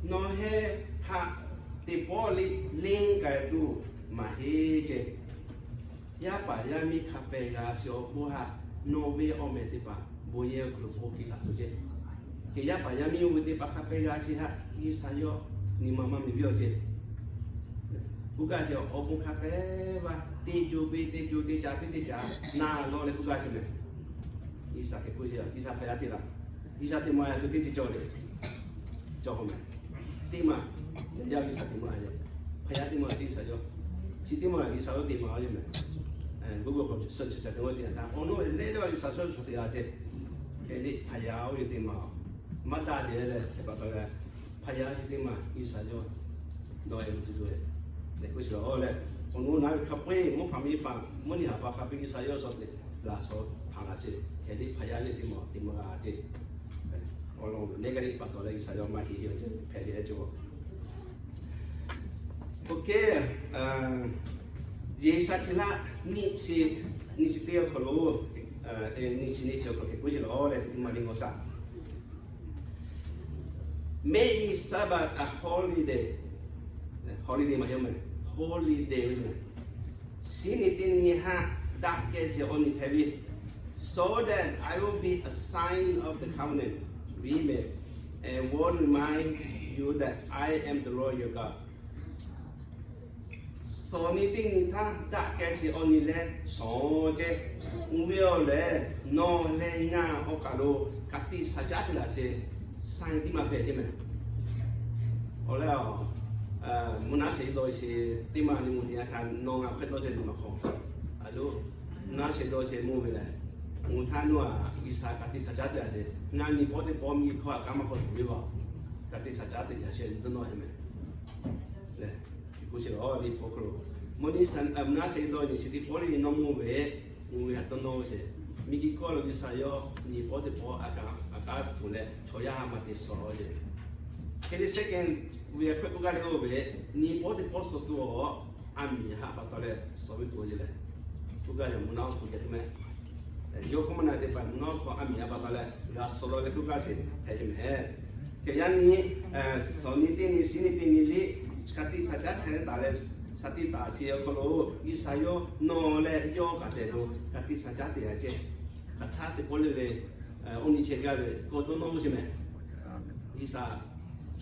Nawˬ hehˉ haꞈ teˇ pawˆ le le k'ai tuˬ maˇ heˆ ce. Yaˇ paˍ yaˇ miˇ hk'a pehꞈ g'a chi awˬ hk'oˆ haꞈ, nawˬ ve awˬ mehˍ teˇ hpaˍ bon yehˬ awˬ hk'aw lo bawˆ ke laˬ tuˬ ce. Hk'e yaˇ paˍ yaˇ miˇ oˇ ve teˇ hpaˍ hk'a pehꞈ g'a chi haꞈ G'uiˬsha yawˇ nyi ma maˇ miˬ viˉ awˬ ce. K'oˆ gaˇ ce, awˬ bon hk'a pehꞈ va teˇ co piˇ teˇ co, teˇ ca piˇ teˇ ca na lawˬ leh k'oˆ gaˇ ce mehˍ. G'uiˬsha hk'e k'oˆ ce, G'uiˬsha hpaˍ yaˇ te laˬ. G'uiˬsha te maˇ yaˇ tuˬ teˇ ceuˬ cawˬ le. Cawˬ k'o mehˍ. Teˇ maˬ yaˇ G'uiˬsha te maˇ yaˇ. Hpaˍ yaˇ teˇ maˬ teˇ G'uiˬsha yawˇ. Chi teˇ maˬ G'uiˬsha yawˇ te maˇ yaˇ mehˍ. G'uˇ g'uˇ k'o suh chi ca te maˇ te a ta awˬ nawˉ lehˬ lehˬ G'uiˬsha suh suh te a ce. Hk'e le hpaˍ yaˇ oˇ ve te maˬ maˇ daꞈ ce leh hk'e pa taw leh Hpaˍ yaˇ chi teˇ maˬ G'uiˬsha yawˇ dawˇ e tuˬ yoˬ. Lehˬ k'oˆ chi lawˬ leh, awˬ nu naˍ ve hk'a peu-eˬ mvuhˇ hpaˍ miˇ hpaˍ mvuhˇ nyi haˍ pa hk'a peu-eˬ G'uiˬsha yawˇ suh teꞈ laˬ shawˍ hpanˍ laˬ sheˍ. Hk'e te hpaˍ yaˇ lehˬ teˇ maˬ teˇ maˬ g'a ceˇ. Awˬ lawn ve neˇ g'aˇ teˇ pa taw leh G'uiˬsha yawˇ maˇ heˆ yawˇ hpehꞈ ve ceˇ. Oˇ hk'e, Yeˍzaˍkeˍlaˆ nyiˇ chi, nyiˇ chi teˇ awˬ hk'aw lo, nyiˇ chi nyiˇ chi awˬ hk'aw lo hk'e k'oˆ ve lawˬ leh, teˇ maˬ le ngaw shaˍ, Make me Sabbath a holy day. Holy day maˇ heˆ meh, holy day ve meh. Shinˉ nyi teˇ nyi haˉ daꞈ kehˬ ve awˬ nyi hpehꞈ ve, so that I will be a sign of the covenant we made and will remind you that I am the Lord your God. Suhˍ nyi teˇ nyi htaˇ daꞈ kehˬ ve awˬ nyi leh shawˍ ceˇ. Oˇ ve awˬ lehˬ, nawˬ leh ngaˬ awˬ kaˬ lo ka tiꞈ shaˍ caˉ te laˬ sheˍ. Sign teˇ maˬ hpehꞈ ceˇ meh. Awˬ leh, mvuhˇ naˉ sheˍ dawˇ sheˍ teˇ maˬ nyi mvuhˇ teˇ yanˇ htaˇ nawˬ ngaˬ hk'e dawˇ sheˍ nawˬ maˬ hk'aw, a lo, mvuhˇ naˉ sheˍ dawˇ sheˍ mvuhˇ ve lehˬ, mvuhˇ htaˇ nawˬ aꞈ G'uiˬsha ka tiꞈ shaˍ caˉ te laˬ sheˍ. Ngaˬ nyi pawˆ teˇ pawˆ miˇ hkawˇ aꞈ kaˉ maˇ k'awꞈ tuˬ ve a, ka tiꞈ shaˍ caˉ te laˬ sheˍ dawˇ nawˇ heˆ meh. Lehˬ, k'oˆ chi lawˬ ve hk'aw lo, mvuhˇ naˉ sheˍ dawˇ nyi chi teˇ pawˆ le nyi nawˇ mvuhˇ ve, mvuhˇ ve htaꞈ dawˇ nawˇ ve sheˍ. Miˬguiˬ hkawˇ lo G'uiˬsha yawˇ nyi pawˆ teˇ pawˆ aꞈ kaˉ tuˬ leh chaw yaˇ maˇ te shawˍ sheˍ. Hk'e te second ve hkawˇ k'oˆ gaˇ le oˇ ve, nyi pawˆ teˇ pawˆ suh tuˬ awˬ, aˬ miˍ haꞈ pa taw leh suh ve tuˬ awˬ ceˇ lehˬ, k'oˆ gaˇ ve mvuhˇ naˉ awˬ hk'aw geh te meh. Yawˇ hkawˇ maˇ na teˇ hpaˍ mvuhˇ naˉ awˬ hk'aw aˬ miˍ haꞈ pa taw leh g'a suh law leh k'oˆ gaˇ sheˍ hpehꞈ ve meh. Hk'e yaˇ nyi, suhˍ nyi teˇ nyi, shinˉ nyi teˇ nyi liꞈ, ka tiꞈ shaˍ caˉ hk'e taˍ leh, shaˍ tiꞈ taˍ chi awˬ hk'aw lo G'uiˬsha yawˇ nawˬ leh yawˇ kaꞈ tehꞈ lo ka tiꞈ shaˍ caˉ te laˬ ceˇ. Hk'aˬ htaˇ teˇ pawˆ le le, awˬ nyi chehˇ gaˇ ve k'awꞈ dawˇ nawˇ sheˍ meh. G'uiˬsha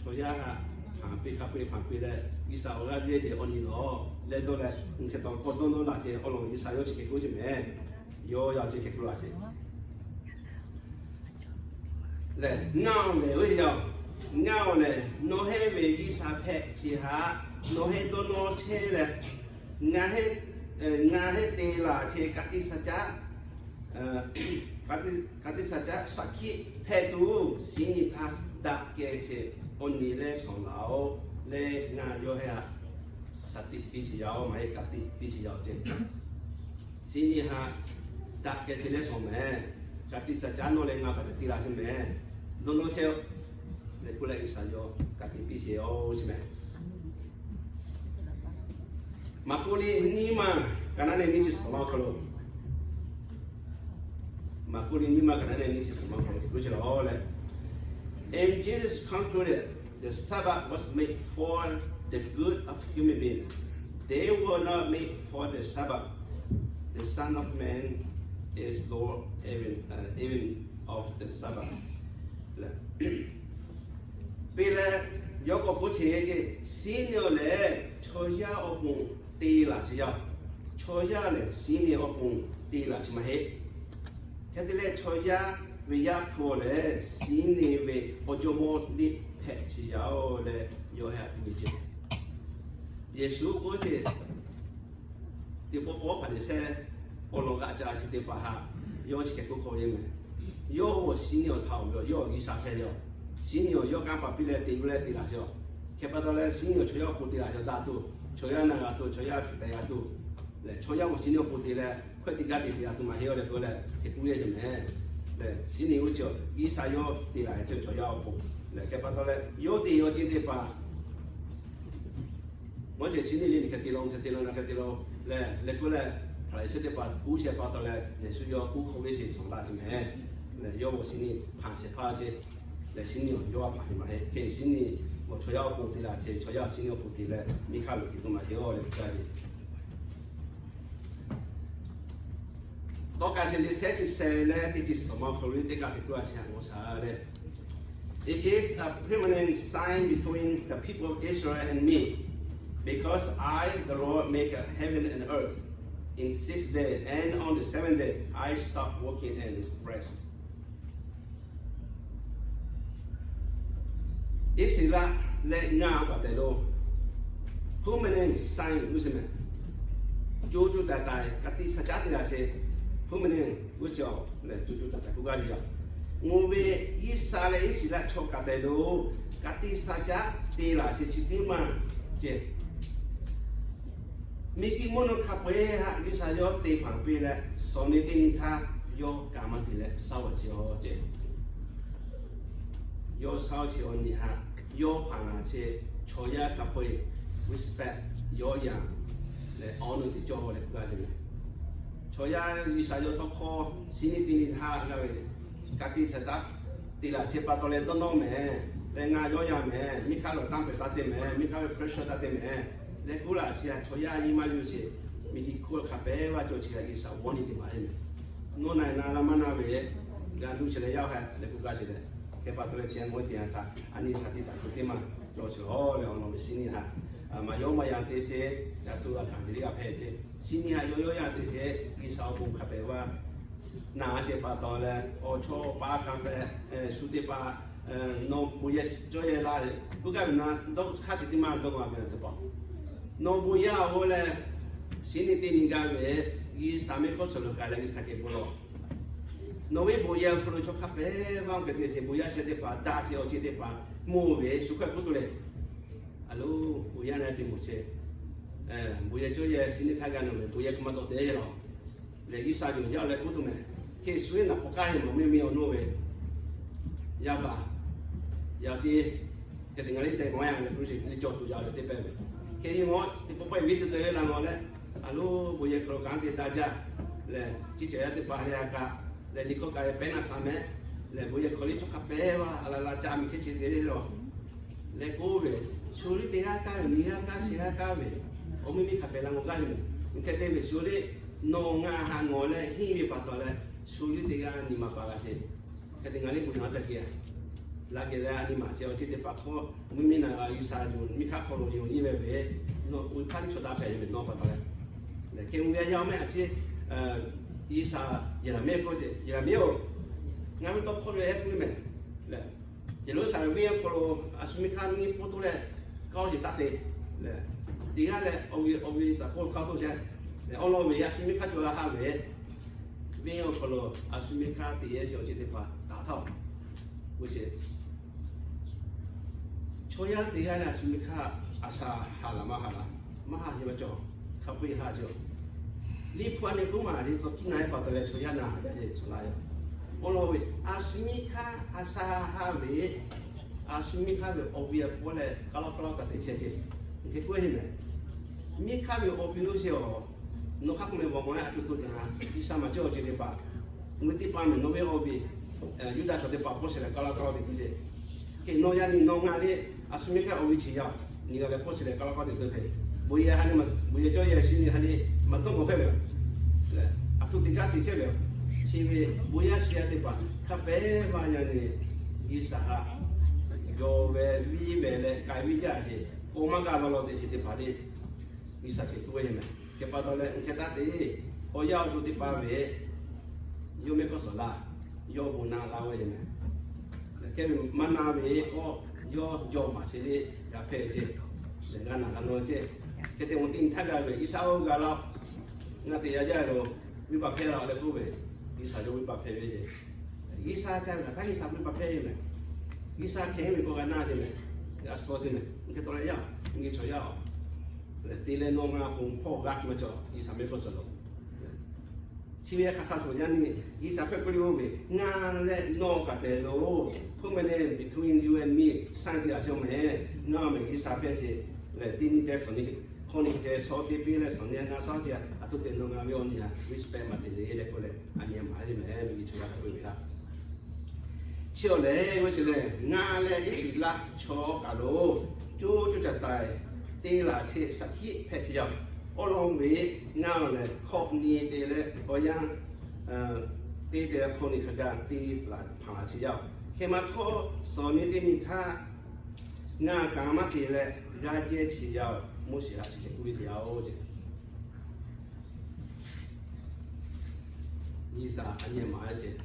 chaw yaˇ haꞈ hpanˍ piˇ hk'a peu-eˬ hpanˍ piˇ leh, G'uiˬsha awˬ g'aˇ jeˇ ce awˬ nyi lawˬ leh dawˇ leh, hk'e taw k'awꞈ dawˇ nawˇ laˬ ce awˬ lawn G'uiˬsha yawˇ chi hk'e k'oˆ ce meh. Yawˇ yaˇ ce hk'e k'oˆ laˬ sheˍ. Lehˬ, ngaˬ awˬ lehˬ ve yaˇ, ngaˬ awˬ lehˬ nawˬ hui ve G'uiˬsha hpehꞈ chi htaꞈ nawˬ hui dawˇ nawˇ chehˇ leh, ngaˬ hui, ngaˬ hui te laˬ ce ka tiꞈ shaˍ caˉ, ka tiꞈ shaˍ caˉ shaˍ hkiˆ hpehꞈ tuˬ, shinˉ nyi htaˇ daꞈ kehˬ ce awˬ nyi leh shawˍ laˬ-oꞈ leh ngaˬ yawˇ hui htaꞈ shaˍ tiꞈ piˇ sheˍ yaˇ-oˬ, maˇ heˆ ka tiꞈ piˇ sheˍ yaˇ-oˬ ce. Shinˉ nyi htaˇ daꞈ kehˬ ce leh shawˍ meh. Ka tiꞈ shaˍ caˉ nawˇ leh ngaˬ kaꞈ te laˬ sheˍ meh. Dawˇ nawˇ chehˇ-oˆ. Leh k'oˆ leh G'uiˬsha yawˇ ka tiꞈ piˇ sheˍ-oˬ ce meh. Maˍkuˆ liꞈ nyiˇ maˬ ka naˉ leh nyiˇ chi suhˍ ma awˬ hk'aw lo, Maˍkuˆ liꞈ nyiˇ maˬ ka naˉ leh nyiˇ chi suhˍ ma awˬ hk'aw lo k'oˆ ce lawˬ leh, And Jesus concluded, the Sabbath was made for the good of human beings. They were not made for the Sabbath. The Son of Man is Lord even, even of the Sabbath. Pe leh, yawˇ k'awꞈ k'oˆ ce, shinˉ nyi awˬ lehˬ chaw yaˇ awˬ pon te laˬ ce yaˇ-oˬ. Chaw yaˇ lehˬ shinˉ nyi awˬ pon te laˬ ce maˇ heˆ. Hk'e te leh chaw yaˇ ve Yaˇ hpu awˬ lehˬ shinˉ nyi ve awˬ jawˇmawˇ liꞈ hpehꞈ ce yaˇ-oˬ leh, yawˇ heh a tuˬ ve ce. Yeˍsuˆ k'oˆ ce, teˇ pawˆ pawˆ hpaˍ lehˬ shehˆ awˬ lawn g'aꞈ ca chi teˇ hpaˍ htaꞈ yawˇ chi hk'e k'oˆ hk'awꞈ ve meh. Yawˇ awˬ shinˉ nyi awˬ htaꞈ awˬ ve, yawˇ awˬ G'uiˬsha hpehꞈ ve yoˬ. Shinˉ nyi awˬ yawˇ kanˇ paˍ piˇ leh te g'uˇ leh te laˬ ce yoˬ. Hk'e pa taw leh shinˉ nyi awˬ chaw yaˇ awˬ pon te laˬ yoˬ daꞈ tuˬ, chaw yaˇ na g'a tuˬ, chaw yaˇ hpu teh g'a tuˬ, leh chaw yaˇ awˬ shinˉ nyi awˬ pon te leh hkawehˇ teˇ g'aˇ te te g'a tuˬ maˇ heˆ-oˬ leh k'oˆ leh hk'e k'oˆ ve yoˬ meh. Leh shinˉ nyi oˇ chi G'uiˬsha yawˇ te laˬ ce chaw yaˇ awˬ pon. Leh hk'e pa taw leh yawˇ te yaw ce teˇ hpaˍ Mawˇ ce shinˉ nyi liꞈ hk'e te law, hk'e te law, hk'e te law leh, leh k'oˆ leh, Hpaˍriˍsehˇ teˇ hpaˍ k'oˆ shehˍ pa taw leh, Yeˍsuˆ yawˇ k'oˆ hk'awꞈ ve sheˍ shawˍ laˇ ce meh. Leh yawˇ awˬ shinˉ nyi hpanˍ shehˍ hpaˇ ce, leh shinˉ nyi yawˇ a hpanˍ ce maˇ heˆ. Hk'e shinˉ nyi awˬ chaw yaˇ awˬ pon te laˬ ce, chaw yaˇ shinˉ nyi awˬ pon te leh miˇ hk'aˇ lo te tuˬ maˇ heˆ-oˬ leh k'oˆ gaˇ ve. Tawˇ ka shehˍ liꞈ shehˆ chi shehˍ leh teˇ chi suhˍ ma awˬ hk'aw lo teˇ kaꞈ hk'e k'oˆ a chi htaꞈ g'aw shaˍ leh, It is a permanent sign between the people of Israel and me, because I, the Lord, make heaven and earth in six days, and on the seventh day I stop working and rest. Iˉsaˍreˍlaˆ leh ngaˬ awˬ kaꞈ tehꞈ lo, permanent sign g'uˇ suhˍ meh. Co co taiˍ taiˍ ka tiꞈ shaˍ caˉ te laˬ sheˍ, permanent g'uˇ suhˍ lehˬ co co taiˍ taiˍ k'oˆ gaˇ ve yoˬ. Mvuhˇ ve Iˉsaˍreˍlaˆ chaw kaꞈ tehꞈ lo, ka tiꞈ sha caˉ te laˬ shehˍ chi teˇ maˬ ceh, miˬguiˬ mvuhˇ naw hk'a peu-eˬ htaꞈ G'uiˬsha yawˇ te hpanˍ piˇ leh, suhˍ nyi teˇ nyi htaˇ yawˇ kaꞈ maˇ te leh shaˉ-oˬ chi awˬ ceh, yawˇ shaˉ-oˬ chi awˬ nyi htaꞈ yawˇ hpanˍ laˬ chehˇ, chaw yaˇ hk'a peu-eˬ respect yawˇ yanˍ leh awˬ nu teˇ cawˬ leh k'oˆ gaˇ ve, chaw yaˇ G'uiˬsha yawˇ tawˇ hkawˇ suhˍ nyi teˇ nyi htaˇ g'a ve, ka tiꞈ sha caˉ te laˬ shehˍ pa taw leh dawˇ nawˇ mehˍ, leh ngaˬ yawˇ yanˍ mehˍ, miˬ hk'aˇ lawˬ tanˇ pehˍ taˇ te mehˍ, miˬ hk'aˇ ve pressure taˇ te mehˍ, leh k'oˆ laˬ shehˍ htaˇ chaw yaˇ nyi ma yuˬ sheˍ, miˬguiˬ hk'oˆ hk'a peu-eˬ vaˇ cawˬ chi htaꞈ G'uiˬsha g'awˇ nyi teˇ maˬ heˆ mehˍ. Nawˬ na-e na la maˇ na ve, g'a luˇ sheˍ leh yaˇ-oˬ hk'a leh k'oˆ gaˇ sheˍ leh, hk'e pa taw leh chi htaꞈ mawˬ ve teˇ yanˇ htaˇ a nyi shaˍ tiꞈ taˍ tuˬ teˇ maˬ cawˬ sheˍ lawˬ leh awˬ lawn ve suhˍ nyi htaꞈ maˇ yawˇ maˇ yanˍ te sheˍ, yaꞈ hk'aˇ a hkanˍ ve liˇ g'a hpehꞈ ceh, suhˍ nyi htaꞈ yawˇ yawˇ yanˍ te sheˍ, G'uiˬsha awˬ bon hk'a peu-eˬ vaˇ na sheˍ pa taw leh awˬ chaw pa hkanˍ pehˍ shu teˇ hpaˍ, nawˬ bon yehˬ cawˇ yehˬ la k'oˆ gaˇ ve na dawˇ hk'aˇ ceh teˇ maˬ dawˇ g'a ve teˇ hpaˍ, nawˬ bon yaˇ-oˬ leh suhˍ nyi teˇ nyi gaˇ ve, G'uiˬsha mehˆ hkawˇ suhˍ lo k'ai leh G'uiˬsha geh bon lawˬ. Nawˬ ve bon yehˬ awˬ hk'aw lo chaw hk'a peu-eˬ vaˇ k'ai te sheˍ, bon yaˇ shehˍ teˇ hpaˍ daꞈ sheˍ awˬ ceuˬ teˇ hpaˍ mawˬ ve shu hk'aˇ k'oˆ tuˬ leh, a lo, bon yaˇ na te mawˬ chehˇ, bon yehˬ cawˇ yehˬ suhˍ nyi htaˇ g'a nawˬ ve bon yehˬ hk'aˬ ma tawˆ te lawˬ leh G'uiˬsha yonˍ jaˇ leh k'oˆ tuˬ mehˍ. Hk'e shu ve naˬ hk'awꞈ k'aˉ heˆ mawˬ, mvuhˇ miˬ awˬ naw ve yaˇ paˍ yaˇ ceh, hk'e te ngaˬ liˇ ceh k'awꞈ maˇ yanˍ leh k'oˆ sheˍ, liˇ cawˬ tuˬ yaˇ leh teˇ pehˇ ve, hk'e te mawˬ teˇ pawˆ pawˆ-e viˉ suhˍ te leh la nawˬ leh, a lo, bon yehˬ hk'aw lo kanˉ te daꞈ jaˇ leh, chi cawˬ yaˇ teˇ hpaˍ leh a kaꞈ leh liꞈ hkawˇ k'ai pehˉ naˆ sha mehˍ leh, bon yehˬ hk'aw liˇ chaw hk'a peu-eˬ vaˇ a la la ca miˬ hk'e ceh te leh lawˬ leh k'oˆ ve, shu liˇ teˇ g'aˇ kaˇ ve, nyiˇ g'aˇ kaˇ, shehˍ g'aˇ kaˇ ve, awˬ mvuhˇ miˬ hk'a peu-eˬ la ngawˬ gaˇ ve, hk'e te ve shu liˇ nawˬ ngaˬ haꞈ ngawˬ leh henˇ ve pa taw leh, shu liˇ teˇ g'aˇ nyi ma pa g'a sheˍ. Hk'e te ngaˬ liˇ bon yaˇ ca keh laˇ keh leh a nyi ma sheˍ awˬ ceuˬ teˇ hpaˍ hk'aw mvuhˇ miˬ naˬ g'a G'uiˬsha yonˍ, miˬ hk'aˇ hk'aw lo yonˍ nyi ve ve, nawˬ uiˍ hpaˇ liˇ chaw daꞈ hpehꞈ ve nawˬ pa taw leh, leh hk'e mvuhˇ ve yaˇ mehˆ a ciˉ G'uiˬsha Yeˍraˍmiˆ k'oˆ sheˍ, Yeˍraˍmiˆ-oˬ, ngaˬ ve tawˇ hkawˇ ve heh k'oˆ ve mehˍ leh, Yeˍruˆsaˍlehnˍ venˇ awˬ hk'aw lo a shu miˬ hk'aˇ miˇ poˆ toˆ leh kawˇ sheˍ taˇ te leh, teˇ g'aˇ leh awˬ viˉ awˬ viˉ taˍ k'oˆ kawˇ toˆ sheˍ leh, awˬ lawn ve a shu miˬ hk'aˇ cawˬ la haˆ ve venˇ awˬ hk'aw lo a shu miˬ hk'aˇ te yehˇ sheˍ awˬ ceuˬ teˇ hpaˍ taˍ htaˇ-oˬ, k'oˆ sheˍ. Chaw yaˇ teˇ g'aˇ leh a shu miˬ hk'aˇ a sha haˍ laˬ maˇ haˍ laˬ, maˇ haˍ sheˍ maˇ cawˬ, hk'a peu-eˬ haˍ sheˍ-oˬ. Liꞈ hpu a nyi k'oˆ maˬ a shu tcuh kiˉ na-e pa taw leh chaw yaˇ na haˍ jaˇ sheˍ chaw la yoˬ. Awˬ lawn ve a shu miˬ hk'aˇ a sha haˍ ve, a shu miˬ hk'aˇ ve awˬ viˉ awˬ pawˇ leh kaˇ lawˇ kaˇ lawˇ kaꞈ te chehˇ ceˇ. Hk'e k'oˆ heˆ mehˍ. Miˬ hk'aˇ ve awˬ viˉ oˇ sheˍ-oˬ, nawˬ hk'aˇ k'oˆ meh vawˬ mawˬ-e a htoꞈ htoꞈ kaꞈ G'uiˬsha maˍ cawˇ awˬ ceuˬ teˇ hpaˍ, mvuhˇ teˇ hpaˍ mehˍ nawˬ ve awˬ viˉ, Yuˇdaꞈ chaw teˇ hpaˍ pawˇ sheˍ leh kaˇ lawˇ kaˇ lawˇ te tuˬ sheˍ. Hk'e nawˬ yaˇ nyi nawˬ ngaˬ lehˬ a shu miˬ hk'aˇ awˬ viˉ chi yaˇ-oˬ, nyi g'a leh pawˇ sheˍ leh kaˇ lawˇ kaˇ lawˇ te tuˬ sheˍ. Bon yehˬ ha nyi ma, bon yehˬ cawˇ yehˬ suhˍ nyi ha nyi ma dawˇ g'awˬ hpehˇ ve yoˬ. A htoꞈ teˇ g'aˇ te chehˇ ve yoˬ. Chi ve bon yaˇ suhˍ yaˇ teˇ hpaˍ hk'a peu-eˬ maˇ yaˇ nyi G'uiˬsha haꞈ jawˬ ve viˇ ve leh k'ai viˇ jaˇ sheˍ, k'o maˇ gaˇ law law te sheˍ teˇ hpaˍ le. G'uiˬsha ceh k'oˆ ve yoˬ mehˍ. Hk'e pa taw leh hk'e taˇ te, awˬ yanˇ awˬ to teˇ hpaˍ ve yawˇ mehˆ hk'awˇ suhˍ laˇ, yawˇ bon naˆ laˇ ve yoˬ mehˍ. Hk'e ve maˇ na ve k'o, yawˇ jawˇ maˍ sheˍ le, g'a hpehꞈ ceˇ, g'a naˬ g'a nawˬ ceˇ. Hk'e te awˬ teˇ nyi htaˇ g'a ve G'uiˬsha-oˬ g'a laˇ-oˬ, ngaˬ te yaˇ jaˇ lo, venˇbaˆ hpehˇ laˇ leh k'oˆ ve, G'uiˬsha yawˇ venˇbaˆ hpehˇ ve ceˇ. G'uiˬsha ca g'a htaˇ G'uiˬsha venˇbaˆ hpehˇ ve mehˍ. G'uiˬsha hkeh ve k'o g'a na ceˇ mehˍ. G'a suh sheˍ mehˍ. Hk'e taw leh yaˇ, nyi chaw yaˇ-oˬ, te leh nawˬ ngaˬ ponˬ hpawˇ g'a maˇ cawˬ, G'uiˬsha mehˆ hk'awˇ suhˍ lo. Chi ve hk'aˬ hk'aˬ htaꞈ yaˇ nyi, G'uiˬsha hpehꞈ k'oˆ le-oˬ ve, ngaˬ leh nawˬ kaꞈ tehꞈ lo, hk'oˆ meh leh between you and me, saˇ te a shaw mehˍ, ngaˬ mehˍ G'uiˬsha hpehꞈ sheˍ leh teˇ nyi tehꞈ suhˍ nyi, hk'awꞈ nyi tehꞈ shaw te piˇ leh suhˍ nyi ngaˬ shaw sheˍ, a htoꞈ te nawˬ ngaˬ ve awˬ nyi htaꞈ respect maˇ te le leh k'oˆ leh, a nyi maˍ ve mehˍ ve nyi chaw yaˇ hpehꞈ k'oˆ ve htaꞈ Chi awˬ lehˬ, k'o chi lehˬ, ngaˬ leh Iˉsaˍreˍlaˆ chaw kaꞈ lo coˇ coˇ caˬ taiˍ te laˬ sheˍ shaˍ hkiˆ hpehꞈ chi yaˇ-oˬ. Awˬ lawn ve ngaˬ awˬ lehˬ hk'awꞈ nyi te leh awˬ yanˇ te te hk'awꞈ nyi hk'a gaˬ te laˬ hpanˍ laˬ chi yaˇ-oˬ. Hk'e maˇ hk'awˇ suhˍ nyi teˇ nyi htaˇ ngaˬ kaꞈ maˇ te leh g'aˇ jehˇ chi yaˇ-oˬ, Moˉseˍ htaꞈ chi hk'e k'oˆ ve teˇ yanˇ-oˬ, Iˉsaˍreˍlaˆ a nyi maˍ sheˍ.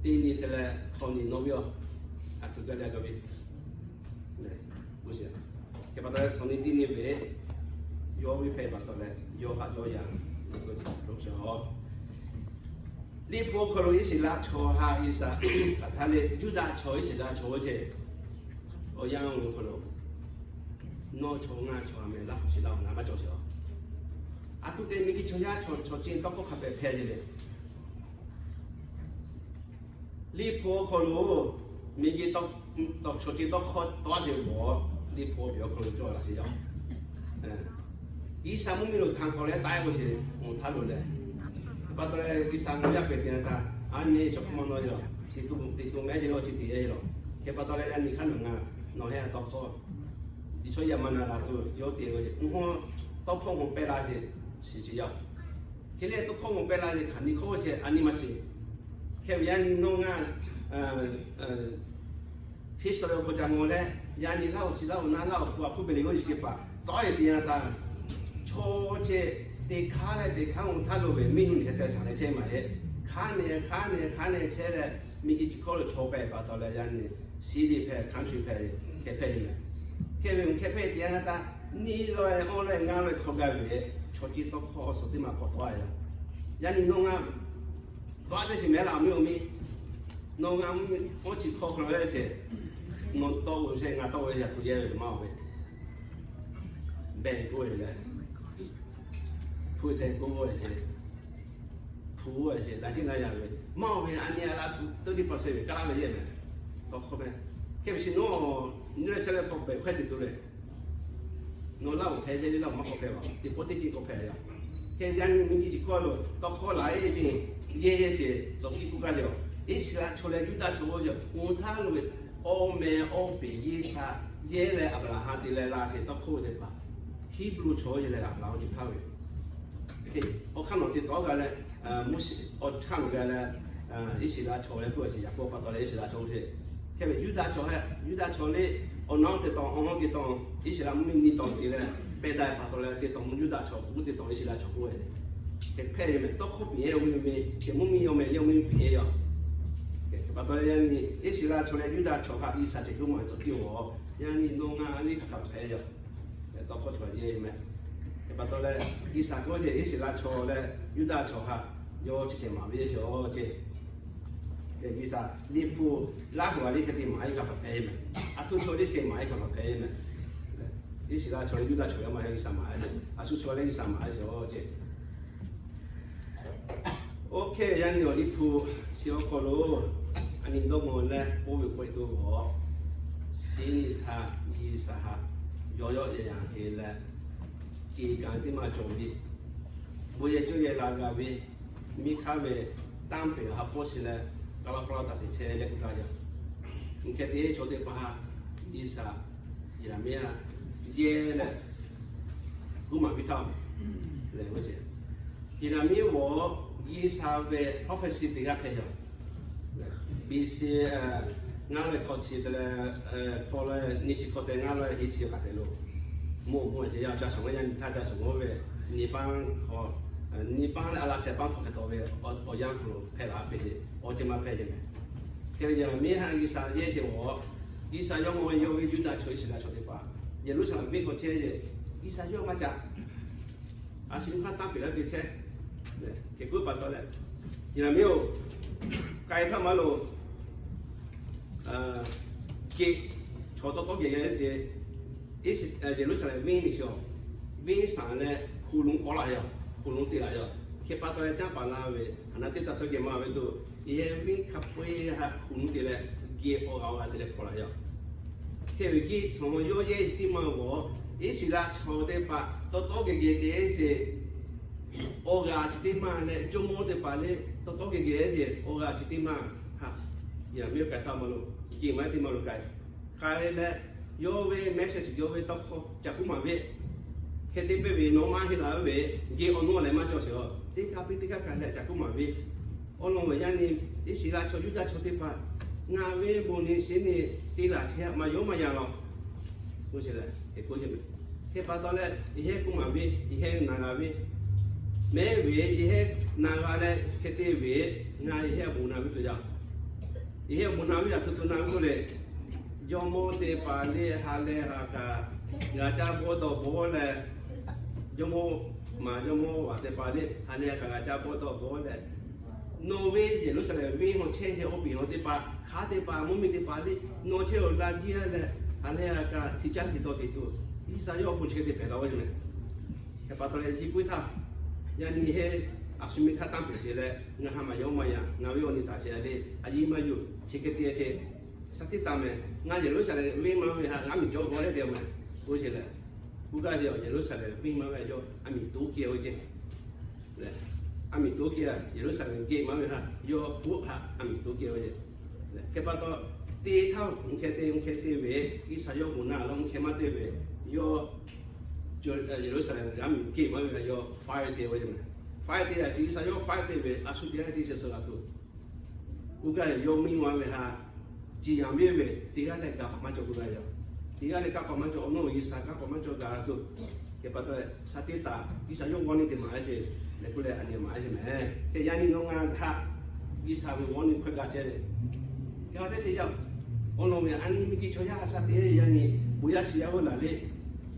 Teˇ nyi te leh hk'awꞈ nyi nawˇ ve-oˬ, a htoꞈ gaˇ le a ga ve. Hk'e pa taw leh suhˍ nyi teˇ nyi ve yawˇ ve hpehꞈ pa taw leh yawˇ haꞈ yawˇ yanˍ ve k'o chi lo sheˍ-oˬ. Liꞈ hpu awˬ hk'aw lo Iˉsaˍreˍlaˆ chaw ha Iˉsaˍ hk'aˬ htaˇ le, Yuˇdaꞈ chaw Iˉsaˍreˍlaˆ chaw oˇ ceh, awˬ yanˇ oˇ ve awˬ hk'aw lo, nawˬ chaw ngaˬ chaw a meh laˇ shiˍ laˇ na maˇ cawˬ sheˍ. Aˬ htoꞈ te miˬguiˬ chaw yaˇ chaw chaw ceh tawˇ hkawˇ hk'a pehꞈ hpehꞈ ve le. Liꞈ hpu awˬ hk'aw lo miˬguiˬ tawˇ chaw ceh tawˇ hkawˇ tawˇ a sheˍ ve awˬ, Liꞈ hpu awˬ hk'aw lo cawˬ la sheˍ yaˇ. Iˉsaˍ mvuhˇ miˬ lo htanˍ k'awꞈ leh taˆ-e k'o sheˍ, awˬ htaˇ lo leh, pa taw leh Iˉsaˍ ngaˬ yaˇ pehꞈ te na htaˇ, a nyi chaw hk'aw ma nawˬ yaˇ, teꞈ tu mehˉ ce lawˬ chi teꞈ e lawˬ. Hk'e pa taw leh yaˇ nyi hk'aˇ nawˬ ngaˬ nawˬ heh tawˇ hkawˇ, Iˉsaˍ yaˇ ma na la tuˬ yawˇ te ve, tawˇ hkawˇ maw pehˇ la sheˍ, shiˍ ce yaˇ. Hk'e leh tawˇ hkawˇ maw pehˇ la sheˍ hk'aˬ nyi hkawˇ sheˍ a nyi ma shiˍ. Hk'e ve yaˇ nyi nawˬ ngaˬ Hkiˉsuh ve awˬ hk'aw ca ngaw leh, yaˇ nyi laˇ-oˬ, chi laˇ-oˬ, naˇ laˇ-oˬ, hpu a hpuˇ ve le g'oˇ yiˬ ce paˍ tawˆ-e te na htaˇ, chaw ceh teꞈ hk'aˇ leh teꞈ hk'aˇ awˬ htaˇ lo ve miˬ nuˇ nyi hk'e te shaˍ leh chehˇ maˬ heˆ. Hk'aˇ nehˬ hk'aˇ nehˬ hk'aˇ nehˬ chehˇ leh, miˬguiˬ chi hkawˇ lo chaw pehꞈ pa taw leh yaˇ nyi, ciˉ ve hpehꞈ, country hpehꞈ, hk'e hpehꞈ ve meh. Hk'e ve hk'e hpehꞈ te na htaˇ, nyiˇ lawˬ-e awˇ lawˬ-e ngaˇ lawˬ-e hk'aw gaˇ ve, chaw ceh tawˇ hkawˇ awˬ suhˍ teˇ maˬ k'awꞈ tawˆ-a yaˇ. Yaˇ nyi nawˬ ngaˬ tawˆ-a sheˍ shiˍ mehˉ laˇ, awˬ miˇ awˬ miˇ, nawˬ ngaˬ mvuhˇ miˬ awˇ chi hk'aw hk'aw lo leh sheˍ, nawˬ tawˆ-o sheˍ, ngaˬ tawˆ-o sheˍ, yaꞈ hk'aˇ yehˇ ve maˇ-oˬ ve, beh k'oˆ ve leh, hpu tehˬ k'oˆ ve sheˍ, hpu sheˍ, daꞈ jiˆ na yaˇ ve maˇ-oˬ ve, a nyi a laˇ tuˬ teˇ pa seh ve kaˇ laˇ ve yehˇ meh. Tawˇ hkawˇ meh. Hk'e ve chi nawˬ nyi leh shehˆ leh hk'aw pehꞈ hk'e te tuˬ leh, nawˬ laˇ-oˬ hpehꞈ yehˇ le laˇ-oˬ maˇ k'awꞈ hpehꞈ a, teˇ pawˆ teˇ ceuˬ k'awꞈ hpehꞈ yaˇ. Hk'e yaˇ nyi miˬguiˬ chi hkawˇ lo tawˇ hkawˇ laˬ-e ce, yehˇ yehˇ ce, tawˇ hkiˆ k'oˆ gaˇ ce. Iˉsaˍreˍlaˆ chaw leh Yuˇdaꞈ chaw oˇ ce, awˬ htaˇ lo ve awˬ meh awˬ peˍ Iˉsaˍ yehˇ leh Aˍbraˍhanˍ te leh la sheˍ tawˇ hkawˇ ve teˇ hpaˍ, Heˍbruˆ chaw yehˇ leh Aˍbraˍhanˍ awˬ ceuˬ htaˇ ve, awˬ hk'aˇ nawˬ te tawˆ g'a leh, Moˉseˍ awˬ hk'aˇ nawˬ g'a leh, Iˉsaˍreˍlaˆ chaw leh k'oˆ ve ce, Yaˍkoˆ pa taw leh Iˉsaˍreˍlaˆ chaw oˇ ce. Hk'e ve Yuˇdaꞈ chaw heh, Yuˇdaꞈ chaw le, awˬ naˉ te taw, awˬ haw te taw, Iˉsaˍreˍlaˆ mvuhˇ miˬ nyi taw te leh, pehˇ daꞈ pa taw leh te taw mvuhˇ Yuˇdaꞈ chaw, mvuhˇ te taw Iˉsaˍreˍlaˆ chaw k'oˆ ve, hk'e hpehꞈ ve meh. Tawˇ hkawˇ piˍ yehˇ mvuhˇ miˬ, hk'e mvuhˇ miˬ yawˇ meh yawˇ mvuhˇ miˬ piˍ yehˇ yaˇ. Hk'e pa taw leh yaˇ nyi Iˉsaˍreˍlaˆ chaw leh Yuˇdaꞈ chaw htaꞈ Iˉsaˍ ceh k'oˆ maˬ ve tcuh piˇ-oˬ, yaˇ nyi nawˬ ngaˬ a nyi hk'aˬ hk'aˬ hpehꞈ yaˇ. Tawˇ hkawˇ chaw yehˇ meh. Hk'e pa taw leh Iˉsaˍ k'oˆ ce, Iˉsaˍreˍlaˆ chaw leh Yuˇdaꞈ chaw htaꞈ yawˇ chi hk'e maˍ ve yehˇ sheˍ awˬ ce. Iˉsaˍ liꞈ hpu laˇ hui a liˇ hk'e te maˍ a nyi hk'aˬ hpehꞈ meh. A htoꞈ chaw liˇ hk'e maˍ a nyi hk'aˬ hpehꞈ meh. Iˉsaˍreˍlaˆ chaw leh Yuˇdaꞈ chaw yaˇ maˇ heˆ, Iˉsaˍ maˍ a shu shu leh Iˉsaˍ maˍ a ce awˬ ce. Oˇ hk'e yaˇ nyi awˬ liˇ hpu chi awˬ hk'aw lo a nyi dawˇ mawˬ leh k'oˆ ve k'oˆ e to a, shiˉ nyi htaˇ Iˉsaˍ haꞈ yawˇ yawˇ yaˇ yaˇ te leh, ceˬ kaꞈ teˇ maˇ cawˬ ve, bon yehˬ cawˇ yehˬ la g'a ve, miˬ hk'aˇ ve tanˇ pehˍ ha pawˆ shiˍ leh, kaˇ laˇ kaˇ laˇ taˍ te chehˇ leh k'oˆ gaˇ yaˇ. Hk'e te chaw teˇ hpaˍ htaꞈ Iˉsaˍ Yeˍraˍmiˆ haꞈ yehˇ leh k'oˆ maˍ piˇ htaˇ lehˬ, Yeˍraˍmiˆ g'awˬ Iˉsaˍ ve prophecy teˇ g'aˇ hpehꞈ yaˇ. B C ngaˇ leh hk'awꞈ chi te leh, hk'awꞈ leh nyi chi hk'awꞈ te ngaˇ leh hiˉ chi kaꞈ te lo, mawˇ mawˇ ce yaˇ ca shawˍ ve yaˇ nyi htaˇ ca shawˍ ve, nyi paˉ hk'awꞈ, nyi paˉ leh a laˇ shehˍ paˉ hk'awꞈ hk'e taw ve awˬ yanˇ hk'aw lo hpehꞈ la ve awˬ ceuˬ maˇ hpehꞈ ce meh. Hk'e ve Yeˍraˍmiˆ haꞈ Iˉsaˍ yehˇ ce a, Iˉsaˍ yawˇ maw ve yawˇ ve Yuˇdaꞈ chaw Iˉsaˍreˍlaˆ chaw teˇ hpaˍ Yeˍruˆsaˍlehnˍ venˇ hk'aw chehˇ ce, Iˉsaˍ yawˇ maˇ ca a shu hk'aˇ tanˇ pehˍ laˇ te chehˇ. Hk'e k'oˆ pa taw leh, Yeˍraˍmiˆ-oˬ, k'ai htaˇ maˇ loˬ, ceˬ chaw tawˇ tawˇ geh geh ce, Yeˍruˆsaˍlehnˍ venˇ nyi chi a, venˇ saˍ leh hkuˬ lonˉ k'awꞈ laˬ yaˇ, hkuˬ lonˉ te laˬ yaˇ. Hk'e pa taw leh caˇ paˍ la ve, a naˉ teˇ taˇ suhˉ geh maˇ ve tuˬ, yehˇ venˇ hk'a peu-eˬ htaꞈ hkuˬ lonˉ te leh, geh awˬ g'aꞈ awˬ g'aꞈ te leh hpaw laˬ yaˇ. Hk'e ve geh chaw yawˇ yehˇ teˇ maˇ g'awˬ, Iˉsaˍreˍlaˆ chaw teˇ hpaˍ tawˇ tawˇ geh geh te sheˍ. Awˬ g'aꞈ chi teˇ maˇ leh jawˇmawˇ teˇ hpaˍ leh tawˇ tawˇ geh geh ce awˬ g'aꞈ chi teˇ maˇ htaꞈ Yeˍraˍmiˆ k'ai htaˇ maˇ loˬ, geh maˇ teˇ maˇ loˬ k'ai. K'ai leh, yawˇ ve message, yawˇ ve tawˇ hkawˇ ca kuˉ maˍ ve, hk'e te pehˇ ve nawˬ maˇ heˆ laˬ ve, geh awˬ nawˬ leh maˇ cawˬ sheˍ a, teˇ kaˇ piˇ teˇ kaˇ k'ai leh ca kuˉ maˍ ve, awˬ lawn ve yaˇ nyi Iˉsaˍreˍlaˆ chaw Yuˇdaꞈ chaw teˇ hpaˍ ngaˬ ve bon nyi shiˉ nyi te laˬ chehˇ maˇ yawˇ maˇ yaˇ law. K'oˆ ce leh, hk'e k'oˆ ce meh. Hk'e pa taw leh, yehˇ kuˉ maˍ ve, yehˇ na g'a ve, mehˉ ve yehˇ na g'a leh hk'e te ve, ngaˬ yehˇ bon na ve tuˬ yaˇ, yehˇ bon na ve yaˇ tuˬ tuˬ na ve tuˬ leh, jawˇmawˇ teˇ hpaˍ leh ha leh ha kaꞈ g'a caˇ bawˇ dawˇ bawˇ leh, jawˇmawˇ maˍ jawˇmawˇ vaˬ teˇ hpaˍ leh ha leh ha kaꞈ g'a caˇ bawˇ dawˇ bawˇ leh, Nawˬ ve Yeˍruˆsaˍlehnˍ venˇ hawˬ chehˇ ve awˬ piˍ hawˬ teˇ hpaˍ, hk'aˉ teˇ hpaˍ, mvuhˇmiˬ teˇ hpaˍ le, nawˬ chehˇ awˬ la jiˇ a leh, ha lehˬ a kaꞈ htiꞈ caˉ htiꞈ taw te tuˬ, G'uiˬsha yawˇ awˬ pon chi hk'e te hpehꞈ la ve mehˬ. Hk'e pa taw leh, yehˬ puiˉ htaˇ, yaꞈ nyi heˆ, a shu miˇ hk'aˇ tanˇ pehˍ te leh, ngaˬ ha maˇ yawˇ maˇ yaꞈ, ngaˬ ve awˬ nyi taˍ sheˍ le, a yiˇ maˇ yuˬ, chi hk'e te sheˍ, shaˉ tiˉ taˍ mehˬ. Ngaˬ Yeˍruˆsaˍlehnˍ venˇ ma ve htaꞈ g'a miˬ cawˇ g'aw leh te mehˬ k'oˆ sheˍ leh, k'oˆ gaˇ ve, Yeˍruˆsaˍlehnˍ venˇ ma ve yawˇ a miˬ toˉ kehˬ ve ceˇ. A miˬ toˉ kehˬ, Yeˍruˆsaˍlehnˍ geh ma ve htaꞈ yawˇ k'oˆ htaꞈ a miˬ toˉ kehˬ ve ceˇ. Hk'e pa taw, teˇ htaˇ, hk'e te hk'e te ve, G'uiˬsha yawˇ bon naˇ lawˇ hk'e maˇ te ve, yawˇ Yeˍruˆsaˍlehnˍ g'a miˬ geh ma ve htaꞈ yawˇ fire te ve ceˇ mehˬ. Fire te a shu G'uiˬsha yawˇ fire te ve, a shu teˇ g'aˇ teˇ chi suh g'a tuˬ k'oˆ gaˇ ve, yawˇ miˇ ma ve htaꞈ ciˍ yanˍ ve ve, teˇ g'aˇ leh kanˇ paˍ maˇ cawˬ k'oˆ gaˇ ve, teˇ g'aˇ leh kanˇ paˍ maˇ cawˬ, awˬ nawˉ G'uiˬsha kanˇ paˍ maˇ cawˬ gaˬ la tuˬ. Hk'e pa taw, shaˉ tiˉ taˍ, G'uiˬsha yawˇ g'awˇ neˇ te maˍ sheˍ, leh k'oˆ leh a nyi maˍ sheˍ mehˬ. Hk'e yaꞈ nyi nawˬ ngaˬ htaꞈ G'uiˬsha ve g'awˇ neˇ hkawehˇ gaˇ chehˇ ve, g'a teˇ te yaˇ, awˬ lawn ve a nyi miˬ ki chaw yaˇ a shaˉ te yaꞈ nyi, bon yaˇ shiˍ yaˇ g'uˇ laˬ le,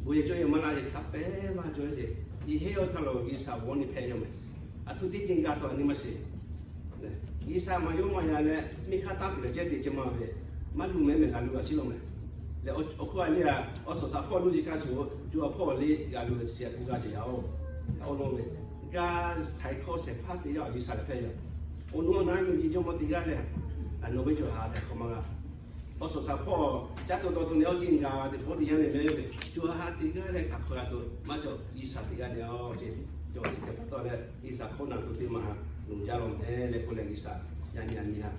bon yehˬ cawˇ yehˬ maˇ la sheˍ hk'a pehˉ maˇ cawˬ sheˍ. Yehˬ heˆ awˬ htaˇ lo G'uiˬsha g'awˇ neˇ hpehˇ yaˇ mehˬ. A htoꞈ teˇ ceuˬ g'a tuˬ a nyi maˇ sheˍ. G'uiˬsha maˇ yawˇ maˇ yaꞈ leh, miˇ hk'aˇ tanˇ pehˍ leh ceh te ceh maˇ ve, maˇ luˬ mehˉ mehˬ g'a luˬ g'a shiˉ law mehˬ. Leh awˬ hk'oˆ a le a, awˬ suhˍ shaˍ hpawˇ luˇ yiˇ hk'a shuˍ, co a hpawˇ le g'a luˬ shiˍ a htoꞈ g'a sheˍ yaˇ oˬ. Awˬ lawn ve, g'a htaiˍ hkawˇ shehˍ hpaˇ teˇ yanˇ G'uiˬsha lehˬ hpehˇ yaˇ. Awˬ nawˉ naˉ miˬ ki jawˇmawˇ teˇ g'aˇ leh, a nawˬ ve co ha htaiˍ hkawˇ maˇ g'a. Awˬ suhˍ shaˍ hpawˇ caˇ tuˬ dawˬ tuˬ leh awˬ ceuˬ g'a ve teꞈ hpawˇ teˇ yanˇ lehˬ mehˬ ve, co ha teˇ g'aˇ leh hk'aˬ hk'aˬ g'a tuˬ maˇ cawˬ, G'uiˬsha teˇ g'aˇ leh awˬ ceuˬ cawˬ shiˍ hk'e pa taw leh, G'uiˬsha hkawˇ na tuˬ teˇ maˬ haꞈ loˍ jaˇ law mehˬ leh k'oˆ leh G'uiˬsha yaꞈ nyi a nyi haꞈ,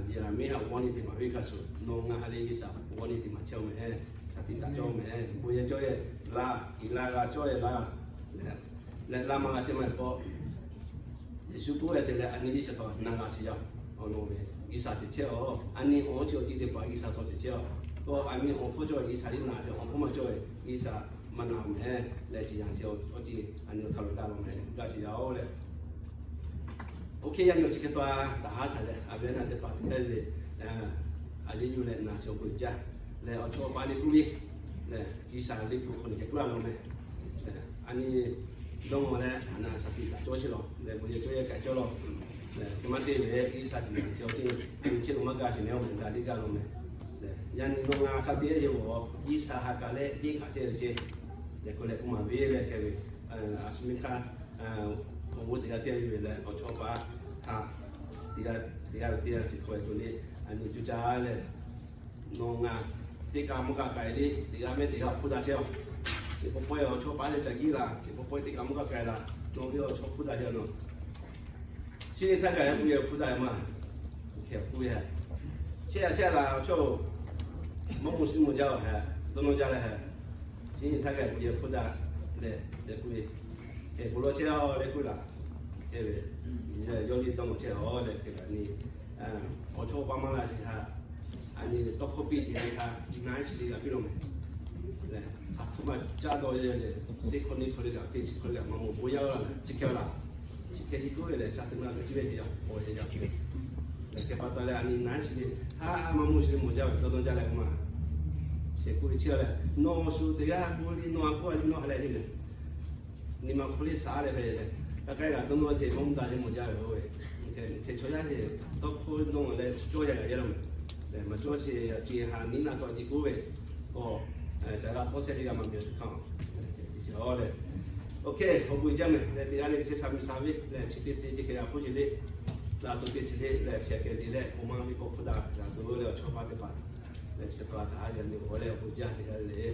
Yeˍraˍmiˆ htaꞈ g'awˇ neˇ te maˍ ve hk'a shuˍ, nawˬ ngaˬ ha lehˬ G'uiˬsha g'awˇ neˇ te maˍ chehˇ mehˬ, shaˉ tiˉ taˍ cawˇ mehˬ, bon yehˬ cawˇ yehˬ la, iˍ la g'a cawˇ yehˬ la, leh laˇ maˇ g'a ceh maˇ heˆ k'o, Yeˍsuˆ k'oˆ ve te leh a nyi liˇ ca taw na g'a sheˍ yaˇ. Awˬ lawn ve G'uiˬsha ceh chehˇ a, a nyi awˬ chi awˬ ceuˬ teˇ hpaˍ G'uiˬsha tawˇ ceh chehˇ a. K'o a nyi awˬ hkawˇ cawˇ ve G'uiˬsha liˇ na ve, awˬ hkawˇ maˇ cawˇ ve G'uiˬsha maˇ na mehˬ leh, chi yaꞈ chi awˬ ceuˬ a nyi awˬ htaˇ lo gaˇ law mehˬ, gaˇ sheˍ yaˇ oˬ leh. Oˇ hk'e yaˇ nyi awˬ chi hk'e taw taˍ haˉ shaˍ leh, a ve naˬ teˇ hpaˍ teˇ g'aˇ le le, a liˇ yuˬ leh naˬ chi awˬ pon jaˇ leh, awˬ chawˇ paˍ le k'oˆ ve lehˬ, G'uiˬsha le hpu hk'aw lo k'oˆ laˇ law mehˬ. A nyi dawˇ mawˬ leh a naˬ shaˍ tiꞈ kaꞈ cawˇ sheˍ law leh, bon yehˬ cawˇ yehˬ kaꞈ cawˇ law. Hk'e maˇ te leh G'uiˬsha ciˍ yanˍ chi awˬ ceuˬ a nyi chehˇ lo maˇ gaˇ sheˍ mehˬ, awˬ moˍ gaˬ liˇ gaˇ law mehˬ. Yaꞈ nyi nawˬ ngaˬ shaˍ tiꞈ yehˬ ve awˬ G'uiˬsha ha kaꞈ leh teˇ kaꞈ chehˇ ve ceh. Leh k'oˆ leh k'oˆ maˍ ve leh hk'e ve, a shu miˇ hk'aˇ, awˬ g'uˇ teˇ g'aˇ teˇ g'aˇ yuˬ ve leh awˬ chawˇ paˍ htaꞈ teˇ g'aˇ teˇ g'aˇ ve teˇ g'aˇ shiˍ hkawˇ ve to le, a nyi cuˇ caˇ leh nawˬ ngaˬ teˇ kaꞈ mvuhˇ kaꞈ k'ai le, teˇ g'aˇ mehˉ teˇ g'aˇ hpuˇ daꞈ chehˇ a. Teˇ pawˆ pawehˇ awˬ chawˇ paˍ lehˬ ca giˇ la, teˇ pawˆ pawehˇ teˇ kaꞈ mvuhˇ kaꞈ k'ai la, nawˬ ve awˬ chawˇ hpuˇ daꞈ chehˇ a nawˬ. Chi nyi htaˇ kaꞈ yaꞈ k'oˆ yehˬ hpuˇ daꞈ maˇ, hk'e k'oˆ ve, chehˇ a chehˇ la awˬ chawˇ-oˬ, mvuhˇ mvuhˇ shiˍ mvuhˇ jaˇ a heh, dawˇ nawˇ jaˇ leh heh, chi nyi htaˇ kaꞈ yaꞈ k'oˆ yehˬ hpuˇ daꞈ leh leh k'oˆ ve, hk'e k'oˆ law chehˇ a leh k'oˆ laˬ, hk'e ve, yawˇ liˇ dawˇ nawˇ chehˇ a leh hk'e kaꞈ nyi, awˬ chawˇ paˍ maˇ la chi htaꞈ a nyi tawˇ hkawˇ piˇ te ve htaꞈ naˉ shi le g'a piˇ law mehˬ. Leh a htoꞈ ma caˇ dawˇ leh, teˇ hkawˇ neˇ hkawˇ le g'a piˇ, chi hkawˇ le g'a maˇ mawˬ bon yaˇ la, chi hk'e laˬ, chi hk'e te k'oˆ ve lehˬ, shaˍ tiꞈ na ve chi ve yaꞈ k'aw yaꞈ hk'e pa taw leh a nyi naˉ shi le, ha maˇ mawˬ shi le mawˬ jaˇ ve dawˇ dawˇ jaˇ leh k'oˆ ma, shehˍ k'oˆ ve chi lehˬ, nawˬ shu teˇ g'aˇ k'oˆ le, nawˬ a k'oˆ a le, nawˬ ha lehˬ te lehˬ, nyi ma hk'aw le shaˍ leh ve lehˬ, kaꞈ k'ai g'a dawˇ nawˇ sheˍ mvuhˇ daꞈ le mawˬ jaˇ ve k'oˆ ve, hk'e hk'e chaw yaˇ sheˍ tawˇ hkawˇ dawˇ leh cawˇ yaꞈ g'a yaˇ law mehˬ. Leh maˇ cawˇ sheˍ, a ciˬ ha nyi naˆ tawˆ nyi k'oˆ ve, k'o, ca g'a tawˇ chehˇ teˇ g'aˇ maˇ geh te hk'aˇ, leh, awˬ bon jaˇ mehˬ. Leh teˇ g'aˇ le ve chehˇ sha miˬ sha ve leh chi teˇ suhˍ chi hk'e g'a hpuˇ sheˍ le, la to teˇ suhˍ le leh chi hk'e te leh k'o maˇ ve k'o hpuˇ daꞈ g'a to leh awˬ chawˇ paˍ teˇ hpaˍ leh chi hk'e pa taˍ a yaꞈ nyi awˬ leh awˬ bon jaˇ teˇ g'aˇ le